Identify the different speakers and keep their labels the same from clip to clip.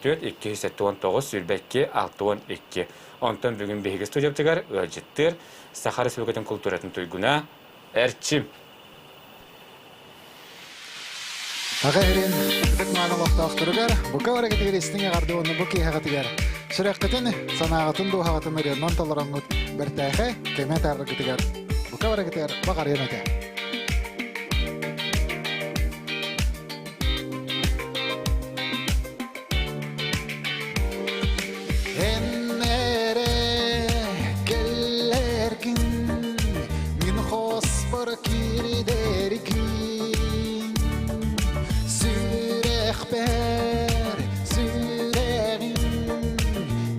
Speaker 1: 4 279 22 62. Онтон бүгүн биһиги студиябытыгар ыалдьыттыыр Саха Республикатын култууратын туйгуна Эрчим.
Speaker 2: Аҕа эрин ытык мааны олохтоохторугар бука барыгытыгар истиҥ эҕэрдэ уонна бу киэһэҕитигэр сүрэххитин, санааҕытын, дууһаҕытын ырыанан толороҥҥут бэртээхэй кэмэ таараргытыгар бука барыгытыгар баҕарыам этэ. Эннере келлеркин мин хоспор кирдеркин сүрэхпэр сүрэҕим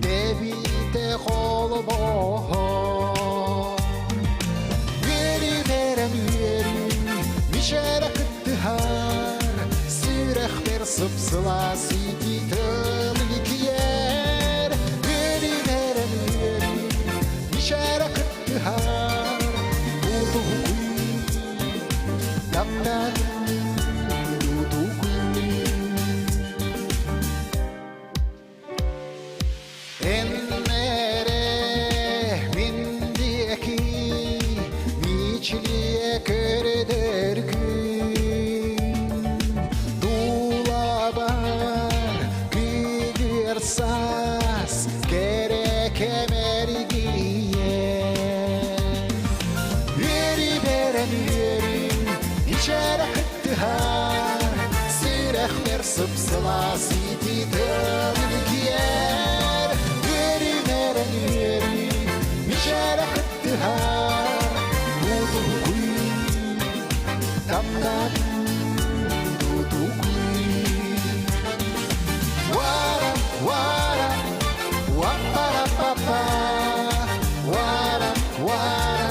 Speaker 2: тэбиитэ холбоһо үөрүмэрэн үөрүм мичээрэ кыттыһар сүрэхпэр сып-сылаас итии тыл илгийэр үөрүмэрэн үөрүм мичээрэ кыттыһар утугуй таптаатым утугуй. Эннере мин диэки мичилийэ көрдөргүн Дулабар күлүөр саас кэрэ кэмэргийэн Үөрү бэрэн үөрүн ичэрэ кыттыһар сүрэхпэр сып-сылаас итии тыал илгийэр үөрүмэрэн үөрүү мичээрэ кыттыһар Утугуй таптаатым утугуй Вара, вара, ваппара-па-па Вара, вара,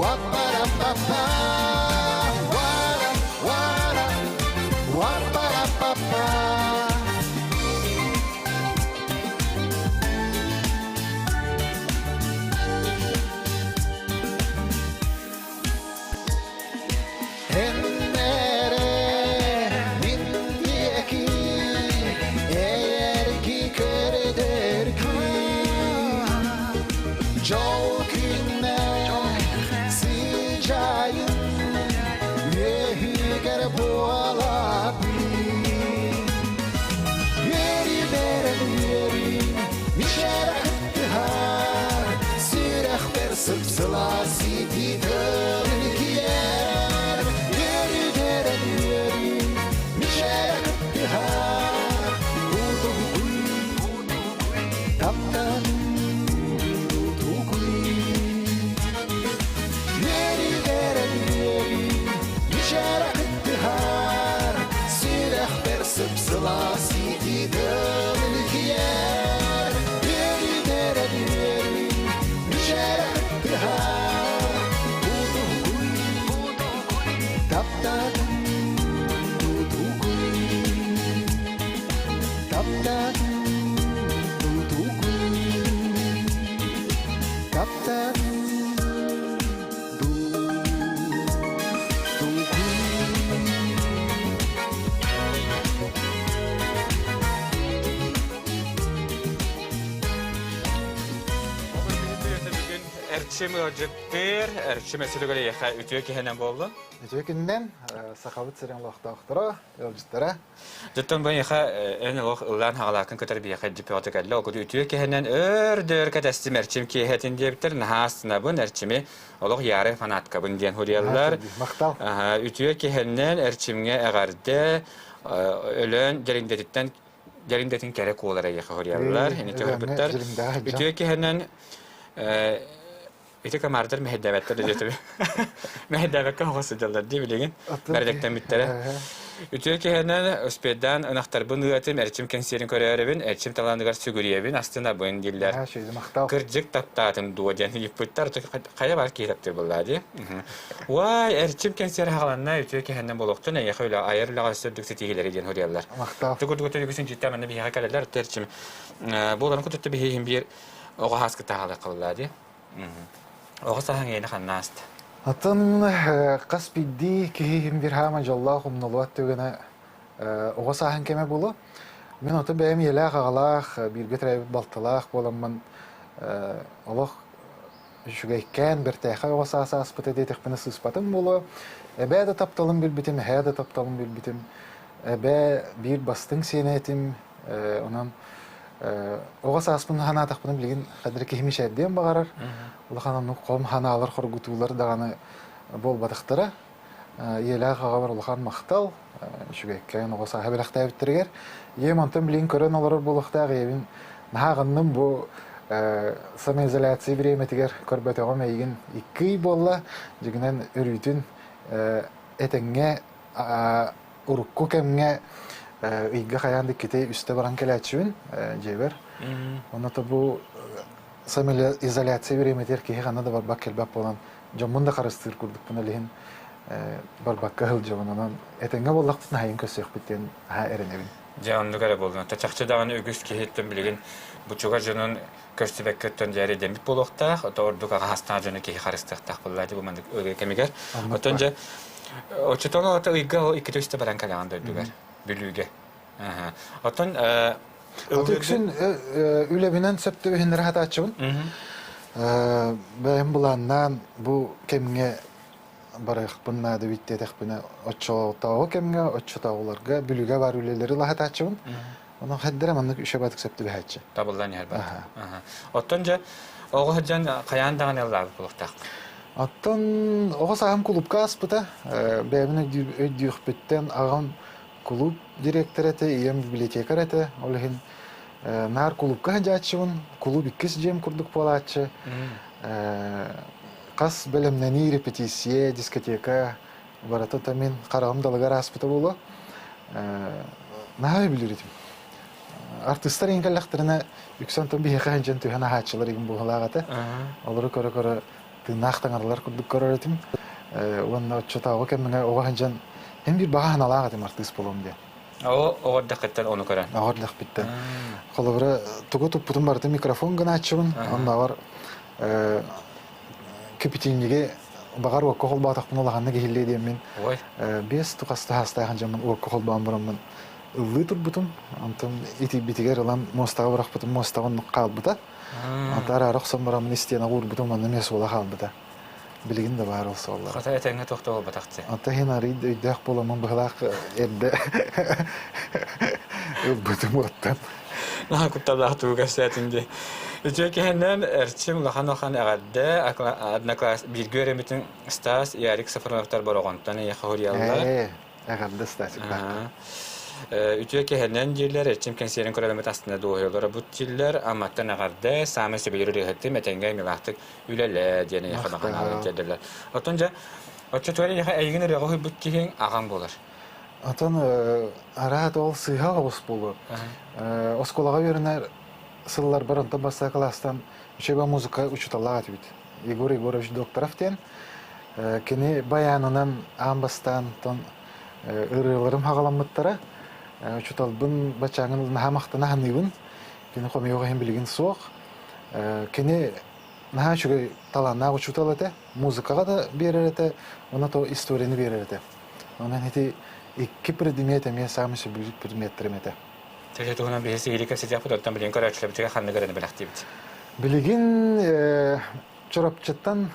Speaker 2: ваппара-па-па Вара, вара, ваппара-па-па. Эннере мин диэки эйэрги көрдөргүн Дьол күннэ сыдьаайын үөһүгэр буолабын Үөрүү бэрэн үөрүү мичээрэ кыттыһар сүрэхпэр сып-сылаас итии тыл илгийэр Үөрүү бэрэн үөрүү мичээрэ кыттыһар утугуй таптан утугуй Үөрүү бэрэн үөрүү мичээрэ кыттыһар сүрэхпэр сып-сылаас итии тыл илгийэр Үөрүү бэрэн үөрүү мичээрэ кыттыһар утугуй таптаатым утугуй таптаатым утугуй таптаатым
Speaker 1: Бүгүн Эрчим ыалдьыттыыр, Эрчим өсүлүгэр эйиэхэ үтүө киһинэн буоллун.
Speaker 2: Үтүө күнүнэн Сахабыт сирин олохтоохторо, ыалдьыттара.
Speaker 1: Дьоттон бу эйиэхэ эн олох ыллаан хаҕалааккын кытары биһиэхэ дьиппэҕэ кэллэ. Ол курдук үтүө киһинэн өр да өр кэтэстим Эрчим киэһэтин диэбиттэр. Наһаа астынабын Эрчими олох ярый фанаткабын диэн суруйаллар.
Speaker 2: Махтал.
Speaker 1: Үтүө киһинэн Эрчимҥэ эҕэрдэ Өлөөн Дьэриҥдэтиттэн Дьэриҥдэтин кэрэ куолара эйиэхэ суруйаллар. Ини төһөрбүттэр. Үтүө киһинэн Ити комардар мэһэйдээбэттэр да диэтим. Мэһэйдээбэккэ оҕо сылдьаллар дии билигин. Бэрдэктэммиттэрэ. Үтүө киһинэн успейдаан ынахтарбын ыатым, Эрчим кэнсиэрин көрөөрөбүн, Эрчим талааныгар сүгүрүйэбин, астынабын дииллэр. Кырдьык таптаатым дуо диэн ыйыппыттар. Хайа баар киһи таптыыр буоллаа дии. Уай, Эрчим кэнсиэр аҕаланна үтүө киһинэн буолуохтун, эйиэхэ үлэ айар үлэҕэ өссө үрдүк ситиһиилэри диэн суруйаллар.
Speaker 2: Махтал.
Speaker 1: Тугу-тугу үгүсүн дьиттэ манна биһиэхэ кэлэллэр, Эрчим. Буоларын кутутта биһиэхин биир Оҕо сааскыта хаалыахха дии. Оҕо сааһыҥ эйиэнэ ханна ааста?
Speaker 2: Атын хас биирдии киһи иһин биир хаама дьоллоох умнуллубат түгэнэ оҕо сааһын кэмэ буолуо. Мин ото бэйэм ийэлээх аҕалаах, бииргэ төрөөбүт балтылаах буоламмын олох үчүгэйкээн, бэртээхэй оҕо саас ааспыта диэтэхпинэ сыыспатым буолуо. Эбээ да тапталын билбитим, эһээ да тапталын билбитим. Эбээ биир бастыҥ сиэнэ этим. Онон оҕо сааспын санаатахпына билигин хадыр киһи мичээрдиэн баҕарар. Улахан оннук хом ханаалар хоргутуулар даҕаны буолбатахтара. Ийэлээх аҕабар улахан махтал. Үчүгэйкээн оҕо сааһа бэлэхтээбиттэригэр. Ийэм онтон билигин көрөн олорор буолуохтаах ийэбин наһаа аҕынным бу самоизоляция бириэмэтигэр көрбөтөҕүм эйигин 2 ый буолла. Дьигинэн өрүүтүн этэҥҥэ урукку кэмҥэ ыйга хайаан да иккитэ үстэ баран кэлээччибин дьиэбэр. Онно бу самоизоляция бириэмэтигэр киһи ханна да барбат кэлбэт буолан дьоммун да харыстыыр курдукпун ол иһин барбакка сылдьабын. Онон этэҥҥэ буоллахпытына хайын көрсүөхпүт диэн наһаа эрэнэбин.
Speaker 1: Дьэ оннук эрэ буоллун. Чахчы даҕаны үгүс киһиттэн билигин бу чугас дьонун көрсүбэккэ өттөн дьэ дэммит буолуохтаах. Ото ордук аҕа дьону киһи харыстыахтаах буолла дии бу маннык ырыа кэмигэр. Оттон дьэ оччотон ото ыйга ол иккитэ үстэ баран кэлэҕин дойдугар Бүлүүгэ. Оттон
Speaker 2: Үксүн үлэбинэн сөп түбэһиннэрэ сатааччыбын. Бэйэм былааннаан бу кэмҥэ барыахпын наада эбит диэтэхпинэ оччотооҕу кэмҥэ оччотооҕуларга Бүлүүгэ баар үлэлэри лаһатааччыбын. Онон хайдара маннык үчүгэй сөп түбэһээччи.
Speaker 1: Табыллан иһэр баар. Оттон дьэ оҕо сылдьан хайаан даҕаны ыллаабыт буолуохтаах.
Speaker 2: Оттон оҕо сааһым кулуупка ааспыта. Бэйэбин өйдүөхпүттэн аҕам кулууп директор этэ, ийэм библиотекарь этэ. Ол иһин наар кулуупка сылдьааччыбын. Кулууп иккис дьиэм курдук буолааччы. Хас бэлэмнэнии, репетиция, дискотека барыта да мин хараҕым далыгар ааспыта буолуо. Наһаа өйбүлүүр этим. Артыыстар иҥ кэллэхтэринэ үксэ онтон биһиэхэ сылдьан түһэн аһааччылар игин буолалаах этэ. Олору көрө-көрө тыыннаах таҥаралар курдук көрөр этим. Уонна оччотооҕу кэмҥэ оҕо сылдьан эн биир баҕа санаалаах этим артыыс буолуом диэн.
Speaker 1: О, оҕо эрдэххиттэн ону көрөн.
Speaker 2: Оҕо эрдэхпиттэн. Холобура, тугу туппутум барытын микрофон гынааччыбын. Оннооҕор кипятильниги баҕар уокка холбоотохпуна улаханнык иһиллиэ диэммин биэс тухастаах дьоммун уокка холбоон бараммын ыллыы турбутум. Онтон итийбитигэр ылан муостаҕа бырахпытым, муостаҕа оннук хаалбыта. Онтон араара охсон бараммын истиэнэҕэ уурбутум, онно эмиэ суола хаалбыта. Билигин да баар ол суоллар.
Speaker 1: Хата этэҥҥэ туох да буолбатахчы.
Speaker 2: Онтон иһин арыый да өйдөөх буоламмын быһылаах эрдэ ылбытым уоттан.
Speaker 1: Наһаа кутталлаах тугу кэпсээтиҥ дии. Үтүө киһинэн Эрчим улахан-улахан эҕэрдэ однокласс бииргэ үөрэммитин Стас Ярик Сафроновтар Бороҕонтон эйиэхэ суруйаллар.
Speaker 2: Ээ, эҕэрдэ Стасиктаахха.
Speaker 1: Үтүө киһинэн дииллэр, Эрчим кэнсиэрин көрөлөммүт астына дуоһуйалара бут дииллэр, Амматтан эҕэрдэ, саамай сөбүлүүр ырыаһыттым, этэҥҥэ милаахтык үлэлээ диэн эйиэхэ баҕанаалын тиэрдэллэр. Оттон дьэ, оччотугар эйиэхэ эйигин ырыаҕа уһуйбут киһиҥ аҕаҥ буолар.
Speaker 2: Отон араат ол сыыһа оҕус буолуо. Оскуолаҕа үөрэнэр сылларбар онтон бастакы кылаастан учеба музыка учууталлаах этибит. Егор Егорович Докторов диэн. Кини баянынан аан бастаан тон ырыаларым хаҕаламмыттара. Учууталбын баччааҥын наһаа махтана саныыбын. Кини хомойуох иһин билигин суох. Кини наһаа үчүгэй талааннаах учуутал этэ. Музыкаҕа да биэрэр этэ, уонна то историяны биэрэр этэ. Онон ити икки предмет эмиэ саамай сөбүлүүр предметтэрим этэ.
Speaker 1: Төһө туһунан биһи сиһилии кэпсэтиэхпит, оттон билигин көрөөччүлэрбитигэр ханнык эрэ бэлэхтиибит?
Speaker 2: Билигин Чурапчыттан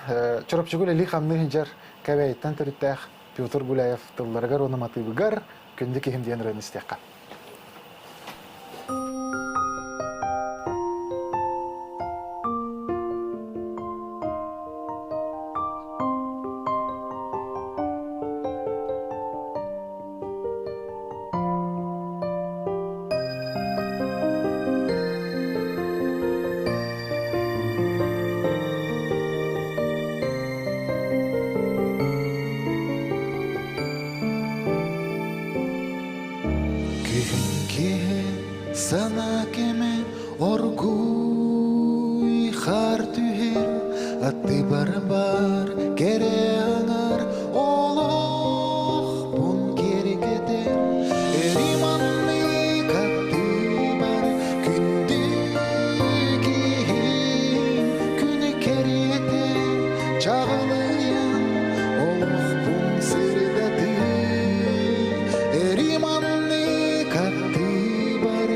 Speaker 2: Чурапчыга үлэлии хамныы сылдьар Кэбээйиттэн төрүттээх Петр Гуляев тылларыгар уонна матыыбыгар Күндү киһим диэн ырыаны истиэххэ. Күһүн киһи сана кэмэ оргууй хаар түһэр аттыбар бар кэрэ аҥар олохпун киэргэтэр эриманнык аттыбар күндү киһим күнү кэриэтэ чаҕылыйан олохпун сырдатыы эриманнык аттыбар.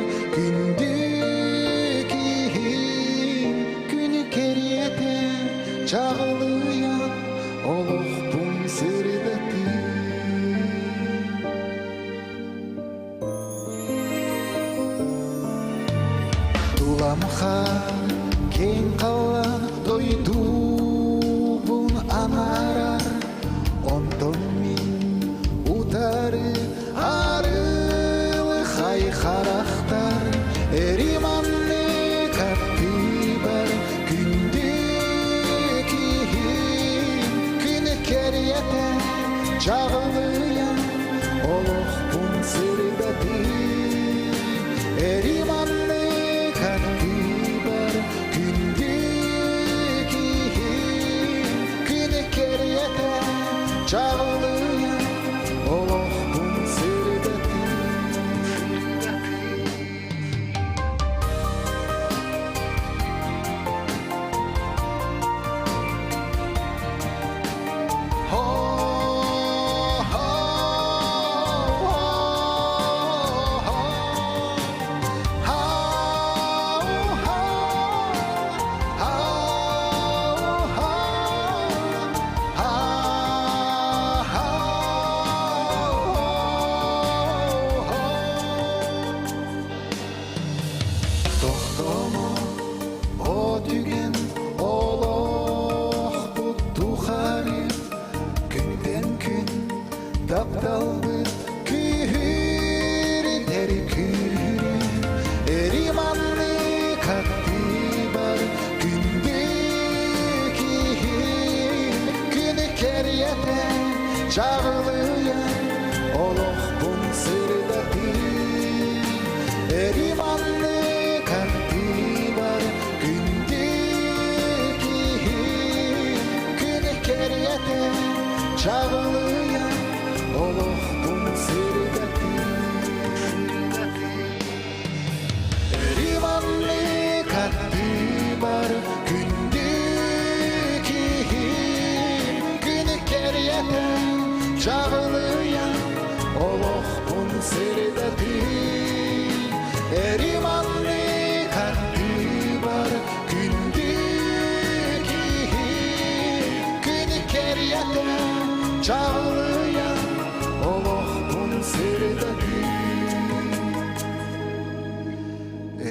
Speaker 2: Куламха киэҥ халлаан дойдубун анаарар, онтон мин утары арылхай харахтар эриманнык аттыбар күндү киһим күн кэриэтэ чаҕылыйан олохпун сырдатыы Эриманнык аттыбар күндү киһим күн кэриэтэ чаҕылыйан олохпун сырдатыы. Тохтомо о түгэн олохпут тухары күнтэн күн тапталбыт күүһүрдэр күүһүрэ эриманнык аттыбар күндү киһим күнү кэриэтэ чаҕылыйа олохпун сырдатыы Эриманнык аттыбар күндү киһи күнү кэриэтэ чаҕылыйа олохпун сырдатыы. Эриманнык аттыбар күндү киһи күнү кэриэтэ чаҕылыйа олохпун сырдатыы Эриманнык аттыбар күндү киһи күнү кэриэтэ чаҕылыйа олохпун сырдатыы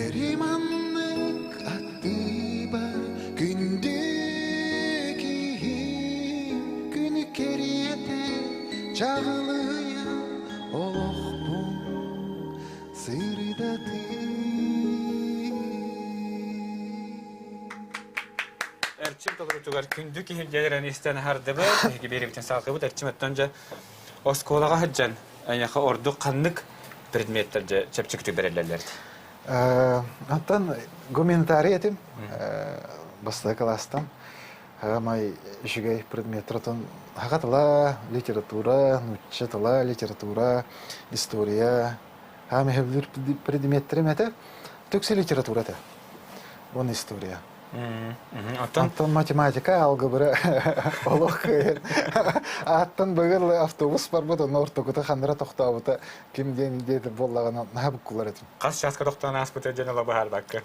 Speaker 2: Эриманнык аттыбар күндү киһи күнү кэриэтэ чаҕылыйа олохпун сырдатыы.
Speaker 1: Эрчим толорутугар күндү киһи дьиэлэрин истэн аһардыбыт, биһиги биэрэбитин салҕыыбыт. Эрчим оттон дьэ оскуолаҕа сылдьан эйиэхэ ордук ханнык предметтэр дьэ чэпчэкитик бэриллэллэр?
Speaker 2: Оттон гуманитарий этим бастакы кылаастан Хаамай үчүгэй предметтэр отон саха тыла, литература, нуучча тыла, литература, история хаамай сөбүлүүр предметтерим этэ. Түксэ литература этэ. Уонна история.
Speaker 1: Оттон
Speaker 2: Оттон математика, алгебра олох кыайан. Ааттан быгыл автобус барбыт, онно ортокута ханныра тохтообута ким диэн диэтэ буоллаҕына наһаа буккулар этим.
Speaker 1: Хас чааска тохтоон ааспыта диэн ыла быһаарбакка.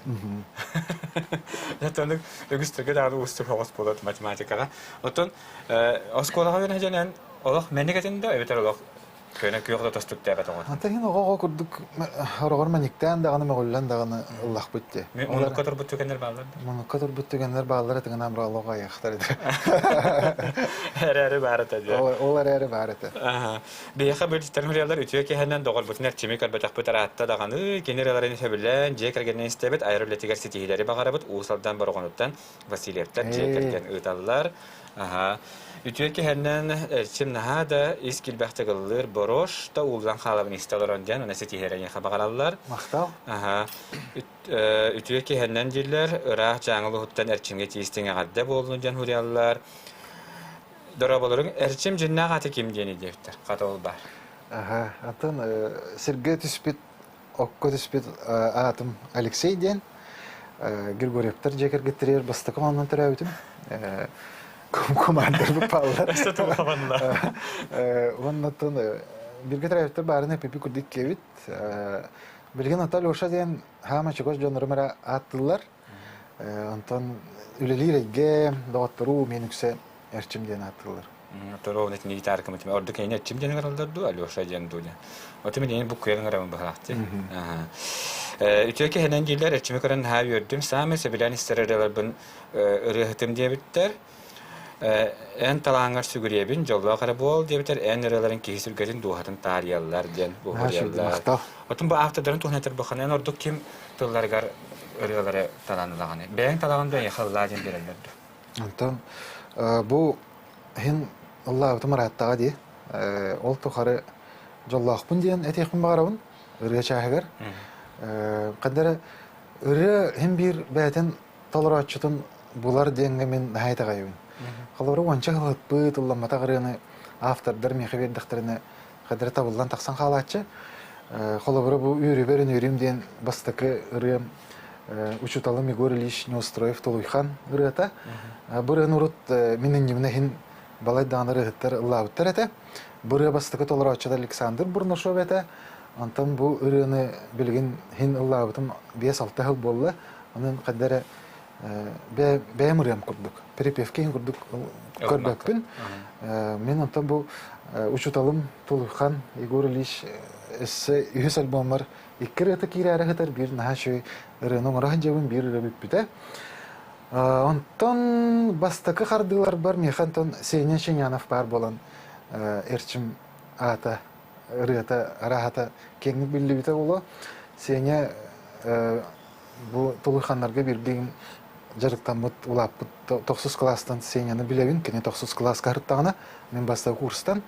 Speaker 1: Оттон үгүстэргэ даҕаны уустук соҕус буолуот математикаҕа. Оттон оскуолаҕа үөрэнэ дьэнэн олох мэник этин да эбэтэр олох көнө күөх да тостуктаабат оҕо.
Speaker 2: Антон иһин оҕо-оҕо курдук хороҕор мэниктээн даҕаны мөҕүллэн даҕаны ыллахпыт дии.
Speaker 1: Муннукка турбут түгэннэр бааллар да?
Speaker 2: Муннукка турбут түгэннэр бааллар этигин амраллах айахтар этэ.
Speaker 1: Эрээри баар этэ дии.
Speaker 2: Ол эрээри баар этэ.
Speaker 1: Биһиэхэ бөлүстэр мөрүөлэр үтүө киһинэн доҕорбутун эрчими көрбөтөхпүт ыраатта даҕаны, кини ырыаларын сөбүлээн, дьиэ кэргэнинэн истэбит, айар үлэтигэр ситиһиилэри баҕарабыт. Уус Алдан Бороҕонуттан Васильевтар дьиэ кэргэн ыыталлар. Аһа. Үтүө киһинэн Эрчим наһаа да ис килбэхтик ыллыыр борош да ууллан хаалабын истэ олорон диэн уна ситиһиилэри эйиэхэ баҕараллар.
Speaker 2: Махтал.
Speaker 1: Аһа. Үтүө киһинэн дииллэр, ыраах Дьааҥы улууһуттан Эрчимҥэ тиистиҥ эҕэрдэ буоллун диэн суруйаллар. Дорооболоруҥ, Эрчим дьиннээх аты ким диэни диэбиттэр, хата ол баар.
Speaker 2: Аха, атын сиргэ түспүт, окко түспүт аатым Алексей диэн. Григорьевтар дьиэ кэргэттэригэр бастакы онон төрөөбүтүм. Кумаандарбыт бааллар.
Speaker 1: Өссө туһаланна.
Speaker 2: Уонна оттон биргэ төрөөбүттэр баарын эпипи курдук киэбит. Билигин ата Леша диэн хаама чугас дьоннорум эрэ ааттыыллар. Онтон үлэлиир эйгэ, доҕотторуу миэн үксэ Эрчим диэн ааттыыллар.
Speaker 1: Торовна итини гитара кымытым. Ордук кинини Эрчим диэн ыҥыраллар дуу, Алеша диэн дуу диэн. Оту мин буккуйан ыҥырабын быһаахтыы. Үтүө киһинэн дииллэр, Эрчими көрөн наһаа үөрдүм. Саамай сөбүлээн истэр ырыаларбын ырыаһытым диэбиттэр. Эн талааҥҥар сүгүрүйэбин, дьоллоох эрэ буол диэбиттэр, эн ырыаларыҥ киһи сүргэтин дууһатын таарыйаллар диэн буһуруйаллар. Отун бу автордарын туһунан этэр буолхана, эн ордук ким тылларыгар ырыалары талаан ылаҕыный? Бэйэҥ талаҕын да эйиэхэ ыллаа диэн биэрэллэр дуо?
Speaker 2: Онтон бу иһин ыллаабытым ырааттаҕа дии. Ол тухары дьоллоохпун диэн этиэхпин баҕарабын ырыа чааһыгар. Ханна эрэ ырыа иһин биир бэйэтин толорооччутун булар диэҥҥэ мин наһаа итэҕэйэбин. Холобура, уонча сыл ылламматах ырыаны автордар миэхэ биэрдэхтэринэ хадара табыллан тахсан хаалааччы. Холобура, бу «Үөрүүбэр үнүөрүүм» диэн бастакы ырыам учууталым Егор Ильич Неустроев Толуйхан ырыата. Бу ырыаны урут мин иннибинэ иһин балай даҕаны ырыаһыттар ыллаабыттар этэ. Бу ырыа бастакы толорооччута Александр Бурнашов этэ. Онтон бу ырыаны билигин иһин ыллаабытым 5-6 сыл буолла. Онон хайда эрэ бэйэм ырыам курдук, припевки иһин курдук көрбөппүн. Мин онтон бу учууталым Тулуйхан Егор Ильич өссө үһүс альбоммар икки ырыата киирээри сытар биир наһаа үчүгэй ырыаны оҥоро сылдьабын, биир ырыа бүппүтэ. Онтон бастакы хардыыларбар миэхэ онтон Сеня Ченянов баар буолан Эрчим аата ырыата арааһата киэҥник биллибитэ буолуо. Сеня бу Тулуйханнарга биирдиин дьарыктаммыт, улааппыт тохсус кылаастан Сеняны билэбин. Кини тохсус кылааска сырыттаҕына, мин бастакы курстан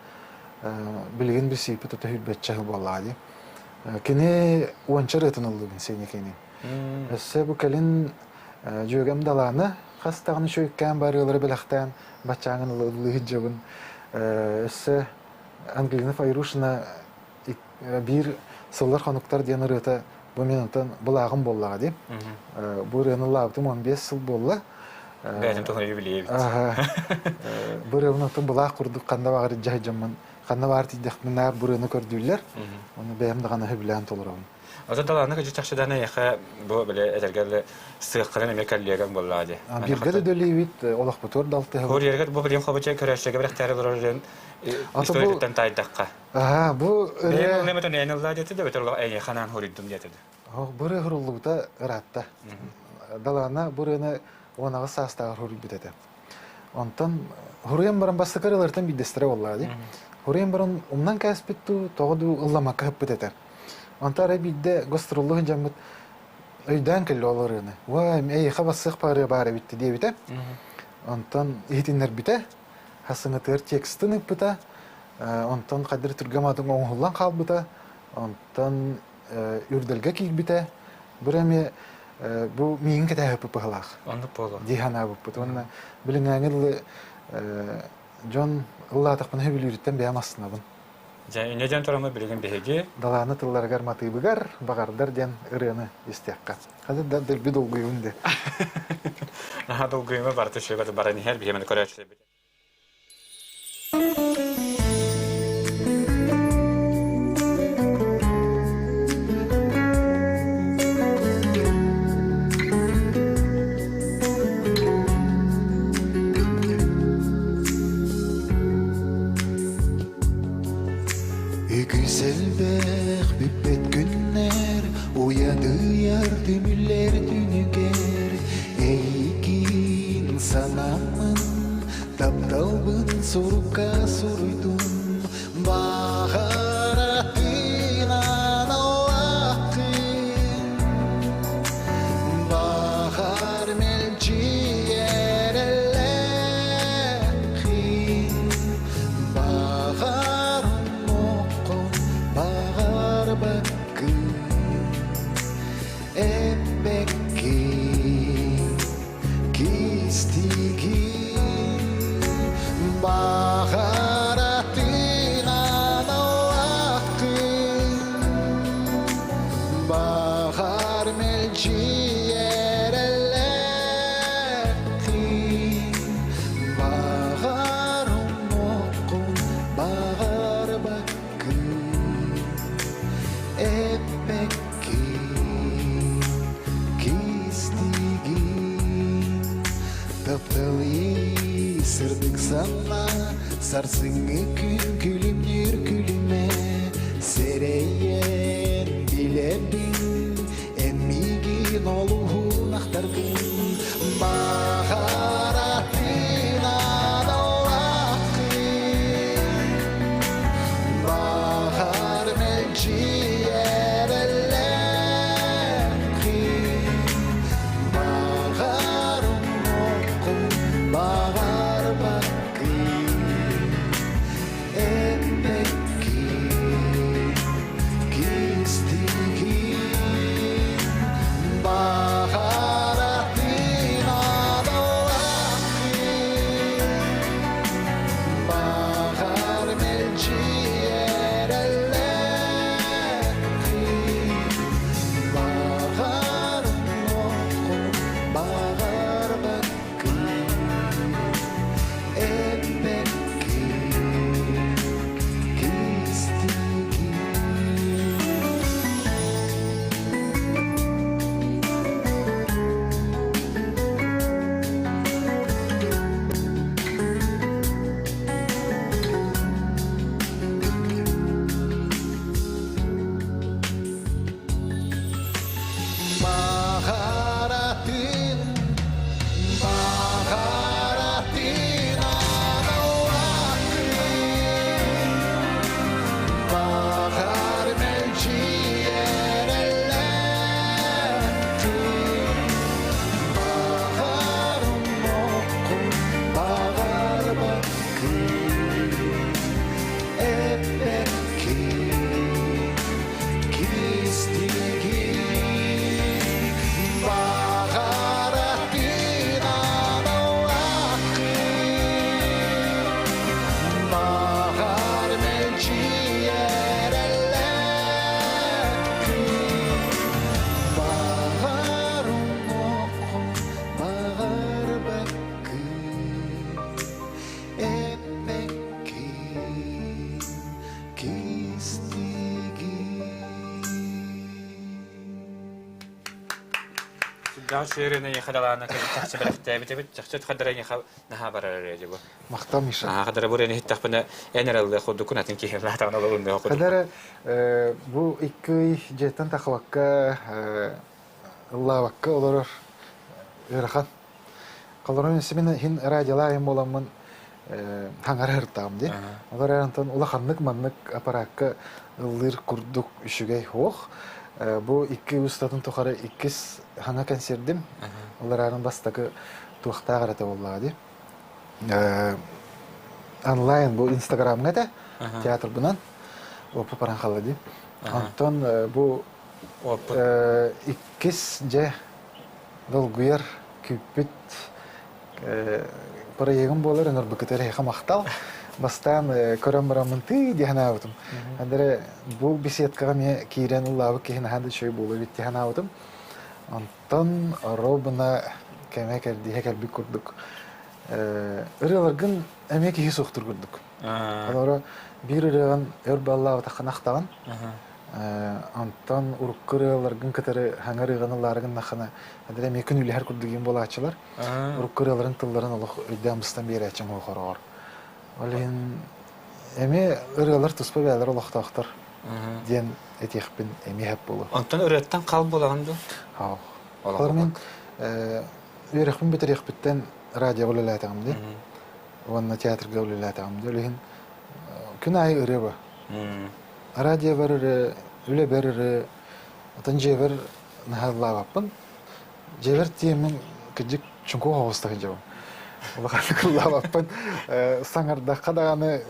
Speaker 2: билигин билсииппит өтө сүүрбэччэ сыл буоллаҕа дии. Кини уонча ырыатын ыллыыбын Сеня кини. Өссө бу кэлин дьүөгэм Далаана хас даҕаны үчүгэйкээн барыылары бэлэхтээн баччааҥын ыллыы сылдьабын. Өссө Ангелина Файрушина биир сыллар хонуктар диэн ырыата бу мен онтон былааҕым буоллаҕа дии. Бу ырыаны ыллаабытым 15 сыл буолла.
Speaker 1: Бэйэтин туһунан юбилей эбит.
Speaker 2: Бу ырыабын оттон былаах курдук ханна баҕар дьаһайдьаммын, ханна баар тиийдэхпинэ наар бу ырыаны көрдүүллэр. Ону бэйэм даҕаны сөбүлээн толоробун.
Speaker 1: Ото талааны кыдьы чахчыдан эйиэхэ бу били этэргэ сыаххынан эмиэ коллегаң буоллаҕа дии.
Speaker 2: Бииргэ да үлэлиибит, олохпутугар да алтыһабыт.
Speaker 1: Курьерга бу билим хобуча көрөөччүгэ бэрэхтээри олорор дьон историятыттан таайдахха.
Speaker 2: Аха, бу
Speaker 1: ырыа... Бэйэм ыллыам эн ыллаа диэтэ да, бэтэр эйиэхэ анаан хоруйдум диэтэ
Speaker 2: да. Бу ырыа хуруллубута ыраатта. Далаана бу ырыаны 18 саастааҕар хоруйбут этэ. Онтон хоруйан баран бастакы ырыалартан биирдэстэрэ буоллаҕа дии. Хоруйан баран умнан кээспит дуу, тоҕо дуу ылламакка сыппыт этэ. Онтон арай биирдэ гастроллуу сылдьаммыт өйдөөн кэллэ ол ырыаны. Уай, эйиэхэ бассыах ырыа баар эбит диэбитэ. Онтон иһитиннэрбитэ. Хасыҥытыгар текстын ыыппыта. Онтон хадыр түргэм атын оҥоһуллан хаалбыта. Онтон үрдэлгэ киирбитэ. Бу эмиэ бу миигин кэтэһэппит быһылаах.
Speaker 1: Оннук буолуо.
Speaker 2: Дии санаабыппыт. Уонна билиҥҥээҥи дылы дьон ыллаатахпына сөбүлүүрүттэн бэйэм астынабын.
Speaker 1: Дьэ, инньэ диэн тураммыт билигин биһиги
Speaker 2: Далааны тылларыгар матыыбыгар баҕардар диэн ырыаны истиэххэ. Хата да дэлби долгуйабын де.
Speaker 1: Наһаа долгуйума барыта үчүгэй баран иһэр биһиэмэни көрөөччүлэрбит.
Speaker 3: Үгүс элбэх бүппэт күннэр уйадыйар түмүллэр түнүгэр эйигин санааммын тапталбын сурукка суруйдум баҕаратынан аллаххын баҕар мэлдьи эрэллээххин баҕар онноххун баҕарбаккын эппэккин кистиигин баҕаратынан аллаххын баҕар мэлдьи эрэллээххин баҕар онноххун баҕарбаккын эппэккин кистиигин таптал сырдык санаа. Сарсыҥҥы күн күлүмнүүр күлүмэ Сэрэйэн билэбин Эн миигин олуһун ахтаргын Баҕаратын аналлааххын Баҕар мэлдьи эрэллээххин Баҕар умнуоххун баҕарбаккын Эппэккин кистиигин Баҕаратын аналлааххын Баҕар мэлдьи эрэллээххин Баҕар умнуоххун баҕарбаккын Эппэккин кистиигин. Баҕаратын, баҕаратын аналлааххын, баҕар мэлдьи эрэллээххин, баҕар умнуоххун баҕарбаккын, эппэккин. Кистигин баҕаратын аналлааххын, баҕар мэлдьи эрэллээххин, баҕар умнуоххун баҕарбаккын, эппэккин.
Speaker 1: Сүрдээх сыырыны хадалаана чахчы бэлэхтээбит эбит. Чахчы хадара наһаа барар эрэ бу.
Speaker 2: Махтал Миша.
Speaker 1: Аа хадара бу эрэ иһиттэхпинэ эн эрэллэ курдуккун атын киһи лаатаҕына олорунныа курдук.
Speaker 2: Хадара бу икки ый дьиэттэн тахыбакка ыллаабакка олорор ыарахан. Холорон симин хин радиолаайым буоламмын хаҥара ыртаам дии. Олор антон улаханнык маннык аппараакка ыллыыр курдук үчүгэй суох. Бу икки устатын тухары иккис хаҥа кэнсиэрдим. Олор бастакы туохтаах эрэ буоллаҕа дии. Онлайн бу Инстаграмҥа этэ театрбынан оппу паран халла дии. Онтон бу иккис дьэ долгуйар, күүппүт проегым буолар ынырбыкытыгар эһиэхэ махтал. Бастаан көрөн бараммын тыы дии санаабытым. Андре бу беседкаҕа эмиэ киирэн ыллаабыт киһи наһаа да үчүгэй буолуо эбит дии санаабытым. Онтон робуна кэмэ кэрдииһэ кэлбит курдук ырыаларгын эмиэ киһи суохтур курдук. Олоро биир ырыаҕын өр баллаабатаххына ахтаҕын. Онтон урукку ырыаларгын кытары хаҥа ырыаҕын ыллаарыгыннаххына, эдэр эмиэ күн үлэһэр курдук буолааччылар. Урукку ырыаларын тылларын олох өйдөөн быстан биэрээччиҥ хороҕор. Ол иһин эмиэ ырыалар туспа бэйэлэр олохтоохтор диэн этиэхпин эмиэ сөп буолуо.
Speaker 1: Онтон ырыаттан хал буолаҕын дуо?
Speaker 2: Хал. Олор мин үөрэхпин бүтэриэхпиттэн радиоҕа үлэлээтэҕим дии. Уонна театрга үлэлээтэҕим дии. Ол иһин күн аайы ырыа бар. Радиобар эрэ, үлэбэр эрэ, отон дьиэбэр наһаа ыллаабаппын. Дьиэбэр тиийэммин кырдьык чуҥкук оҕуста сылдьабын. Улаханнык ыллаабаппын. Саҥардахха даҕаны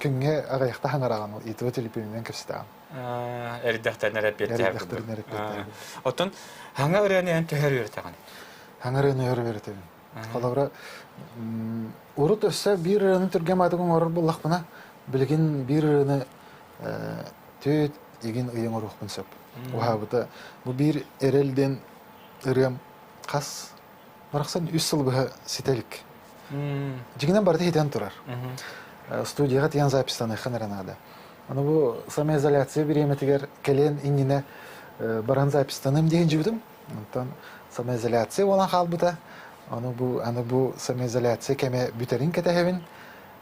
Speaker 2: күҥҥэ аҕыйахта саҥараҕын, итого телепиэнинэн кэпсэтэҕин.
Speaker 1: Эрдэхтэрин эрэ эппиэттэһэр курдук.
Speaker 2: Эрдэхтэрин эрэ эппиэттэһэр.
Speaker 1: Оттон хаҥа ырыаны эн төһө үөрэтэҕин?
Speaker 2: Хаҥа ырыаны өр үөрэтэбин. Холобура, урут өссө биир ырыаны түргэн баатык оҥорор буоллахпына, билигин биир ырыаны түөт игин ыйы оҥоруохпун сөп. Уһаабыта бу биир эрэл диэн ырыам хас барахсан үс сыл быһа ситэ илик. Дьиҥинэн барыта хитэн турар. Студияҕа тиийэн записьтаныахха эрэ наада. Аны бу самоизоляция бириэмэтигэр кэлиэн иннинэ баран записьтаныам диэн дьибитим. Онтон самоизоляция буолан хаалбыта. Аны бу аны бу самоизоляция кэмэ бүтэрин кэтэһэбин.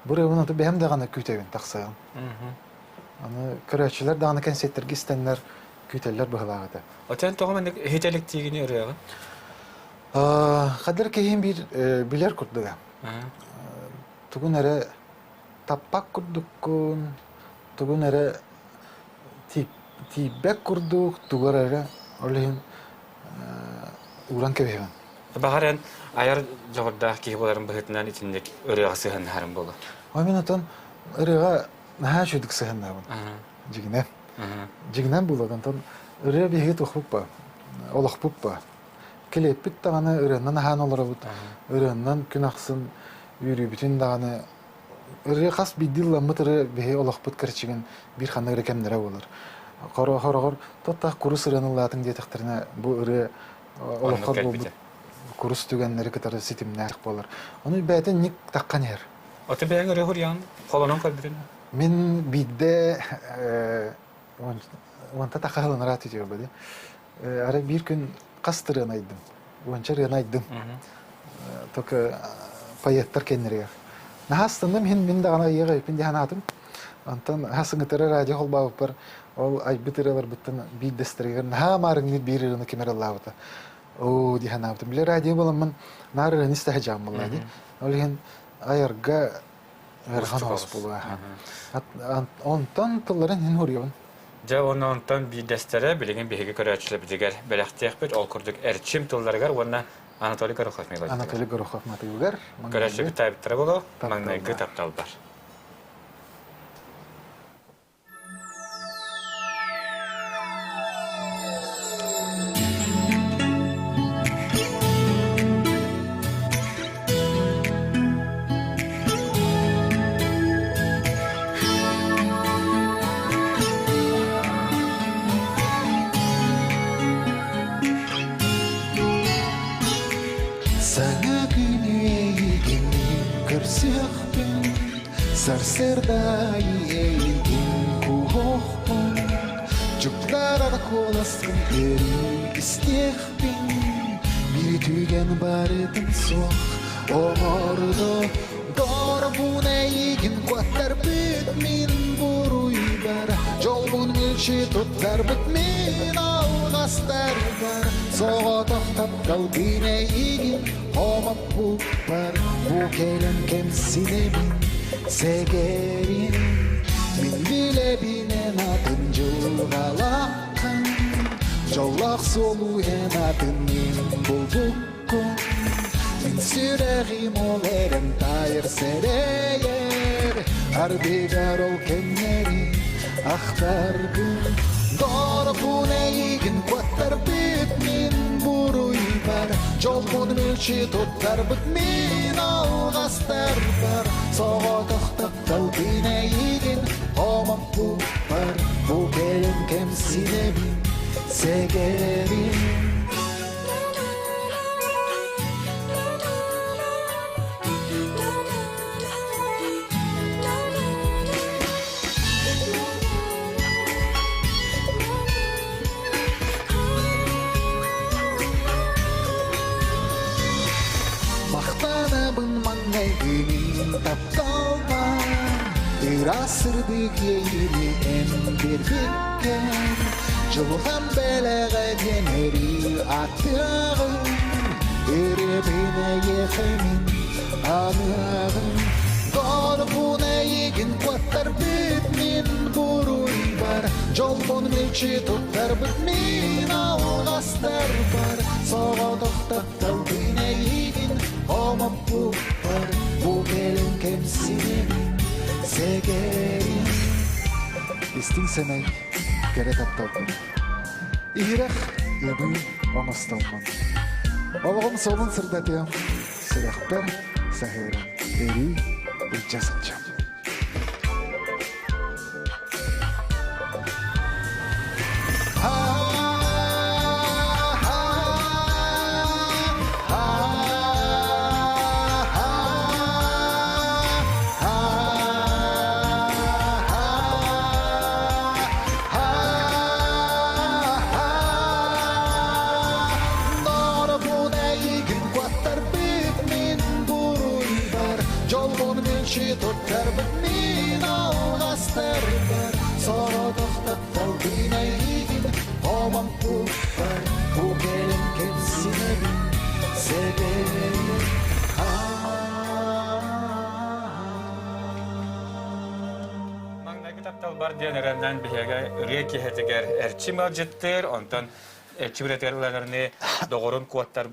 Speaker 2: Бу ырыабын аты бэйэм даҕаны күүтэбин тахсыаҕын. Аны көрөөччүлэр даҕаны кэнсиэттэргэ истэннэр күүтэллэр быһылаах этэ.
Speaker 1: Отон тоҕо маннык иһитэликтиигини ырыаҕын?
Speaker 2: Хадыр киһим биир билэр курдуга. Тугун эрэ таппак курдуккун, тугун эрэ тиийбэт курдук, тугу эрэ ол иһин ууран кэбиһэбин.
Speaker 1: Баҕар эн айар дьоҕурдаах киһи буоларын быһыытынан итинник ырыаҕа сыһыаннаһарым буолуо.
Speaker 2: Ой, мин отон ырыаҕа наһаа үчүгдүк сыһыаннаабын. Дьигинэн. Дьигинэн буолуо, онтон ырыа биһиги туохпут олохпут ба. Килиэппит даҕаны ырыаннан аһаан олоробут. Ырыаннан күн ахсын үөрүүбүтүн даҕаны ырыа хас биирдии ылламмыт ырыа биһи олохпут кэрчигин биир ханнык эрэ кэмнэрэ буолар. Хороҕор тоттах курус ырыаны ыллаатыҥ диэтэхтэринэ бу ырыа олоххор буолбут курус түгэннэри кытары ситимнээх буолар. Ону бэйэтэ ник таххан иһэр.
Speaker 1: Ото бэйэҥ ырыа хуруйаҕын холонон көрбүтүн?
Speaker 2: Мин биирдэ уонта тахха ылынара түтүөбү. Арай биир күн хас ырыаны айдым. Уонча ырыаны айдым. Только поэттар кэннэригэр. Наһаа астынным иһин мин даҕаны айыах эбиппин дии санаатым. Онтон сыҥытары радио холбообуппар ол айбыт ырыаларбыттан биирдэстэригэр наһаа маарыҥныыр биир ырыаны ким эрэ ыллаабыта. Оо дии санаабытым. Били радио буоламмын наар ырыаны истэ сылдьаҕым буоллаа дии. Ол иһин айарга ыарахан оҕус буолуо. Онтон тылларын иһин уруйабын.
Speaker 1: Дьэ уонна онтон биирдэстэрэ билигин биһиги көрөөччүлэрбитигэр бэлэхтиэхпит. Ол курдук Эрчим тылларыгар уонна Анатолий Горохов мелодиятыгар.
Speaker 2: Анатолий Горохов матыыбыгар.
Speaker 1: Көрөөччүбүт таайбыттара буолуо. Маҥнайгы тапталбар.
Speaker 3: Саҥа күн эйигин көрсүөхпүн, сарсыарда эйигин кууһуохпун, чуптарар куоласкын өрүү истиэхпин, биир түгэн барытын суох оҥордо. Дорбун эйигин куоттарбыт мин буруйбар, дьолбун мүлчү туттарбыт мин алҕастарбар, соҕотох тапталгын эйигин хомоппуппар, бу кэлэн кэмсинэбин, сэгэрин. Мин билэбин эн атын дьылҕалааххын, дьоллоох суолу эн атын мин булбуккун. Мин сүрэҕим ол эрэн таайар сэрэйэр, ардыгар ол кэмнэри ахтаргын. Дорохун эйигин куоттарбыт мин буруйбар, дьолбун мүлчү туттарбыт мин алҕастарбар, соҕотох тапталгын эйигин хомоппуппар, бу кэлин кэмсинэбин, сэгэрин. Махтанабын маҥнайгы мин тапталбар, ыраас сырдык иэйиини эн биэрбиккэр. Дьылҕам бэлэҕэ диэн өрүү ааттыаҕым, Ырыабын эйиэхэ мин аныаҕым. Дорбун эйигин куоттарбыт мин буруйбар, Дьолбун мүлчү туттарбыт мин алҕастарбар, Соҕотох тапталбын эйигин хомоппуппар, Бу кэлин кэмсинэбин, сэгэрин.
Speaker 2: Истиҥ сэмэй кэрэ тапталбын. Иһирэх ыбыы оҥостолбун. Олоҕум суолун сырдатыам, сүрэхпэр саһыаран өрүү илдьэ сылдьам.
Speaker 3: Мүлчү туттарбыт мин алҕастарбар Сородох тапталбын эйигин Хомоппуппар Бу кэлэн кэмсинэбин Сэбэрим
Speaker 1: Маҥнайгы тапталбар диэн эрэннэн биһиэгэ ырыа киэһэтигэр Эрчим ыалдьыттыыр, онтон Эрчим ырыатыгар ылланарыны доҕорун куоттар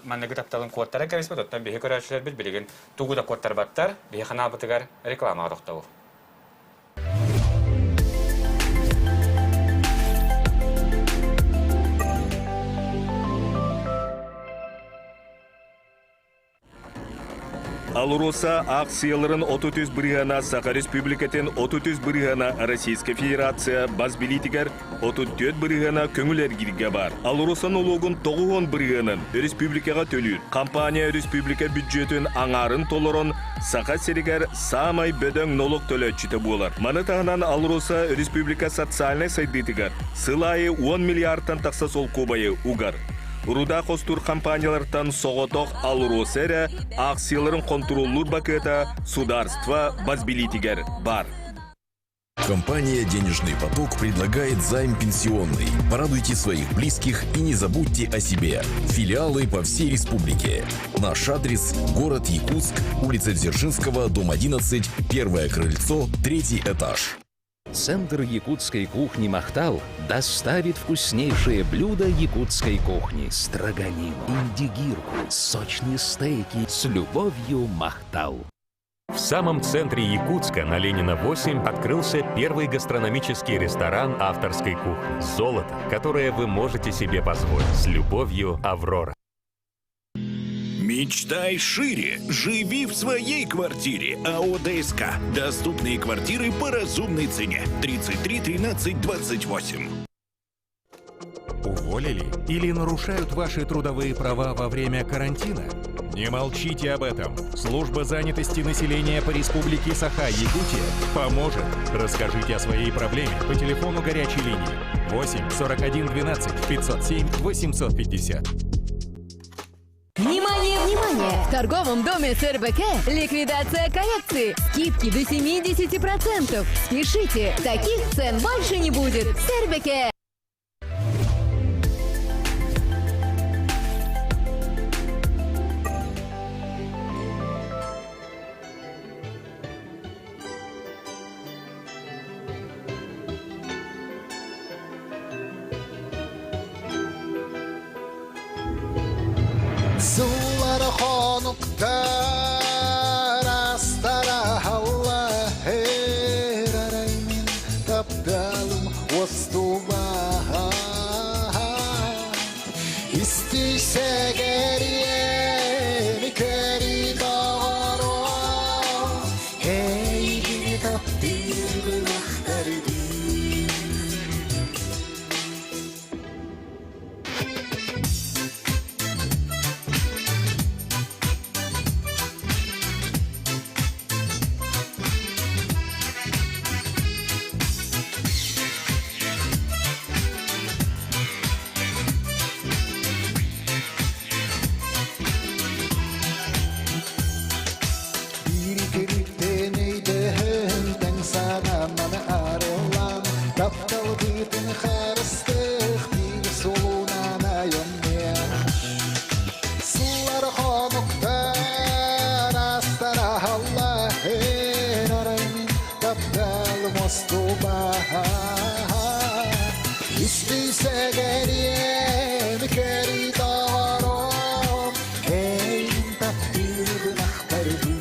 Speaker 1: манныгы тапталын куоттаран кэбиспит, оттон биһи көрөөччүлэрбит билигин тугу да куоттарбаттар, биһи ханаабытыгар рекламаҕа тохтобул.
Speaker 4: АЛРОСА аахсыйаларын 33 бырыһыана Саха Республикатын 33 бырыһыана Российскай Федерация бас билиитигэр 34 бырыһыана көҥүл эргииргэ баар. АЛРОСА нолуогун 90 бырыһыанын республикаҕа төлүүр. Компания республика бүддьүөтүн аҥаарын толорон Саха сиригэр саамай бөдөҥ нолуок төлөөччүтэ буолар. Маны таһынан АЛРОСА республика социальнай сайдыытыгар сыл аайы 10 миллиардтан тахса солкуобайы угар. Руда хостуур компаниялартан соҕотох АЛРОСА эрэ аахсыйаларын хонтуруоллуур бакыата сударство бас билиитигэр баар.
Speaker 5: Компания «Денежный поток» предлагает займ пенсионный. Порадуйте своих близких и не забудьте о себе. Филиалы по всей республике. Наш адрес – город Якутск, улица Дзержинского, дом 11, первое крыльцо, третий этаж.
Speaker 6: Центр якутской кухни «Махтал» доставит вкуснейшие блюда якутской кухни. Строганину, индигирку, сочные стейки. С любовью, «Махтал».
Speaker 7: В самом центре Якутска на Ленина 8 открылся первый гастрономический ресторан авторской кухни. Золото, которое вы можете себе позволить. С любовью, Аврора.
Speaker 8: Мечтай шире. Живи в своей квартире. АО ДСК. Доступные квартиры по разумной цене. 33 13 28.
Speaker 9: Уволили или нарушают ваши трудовые права во время карантина? Не молчите об этом. Служба занятости населения по Республике Саха-Якутия поможет. Расскажите о своей проблеме по телефону горячей линии 8 41 12 507 850.
Speaker 10: Внимание, внимание! В торговом доме СРБК ликвидация коллекции. Скидки до 70%. Спешите, таких цен больше не будет. СРБК!
Speaker 3: Сыллар хонуктар астара эр арай мин тапталым уостубаат Истисэгериэми көрүй доҕоруом эйигини таптыырбын ахтарбын Биир кэриттэн өйдөһөн тэҥ санаанан арыллан тапталбытын харыстыах биир суолунан айанныах Сыллар хонуктар астараһаллар арай мин тапталым остубаат Истисэгэриэм көрүй доҕорум эйин таптыырбын ахтарбын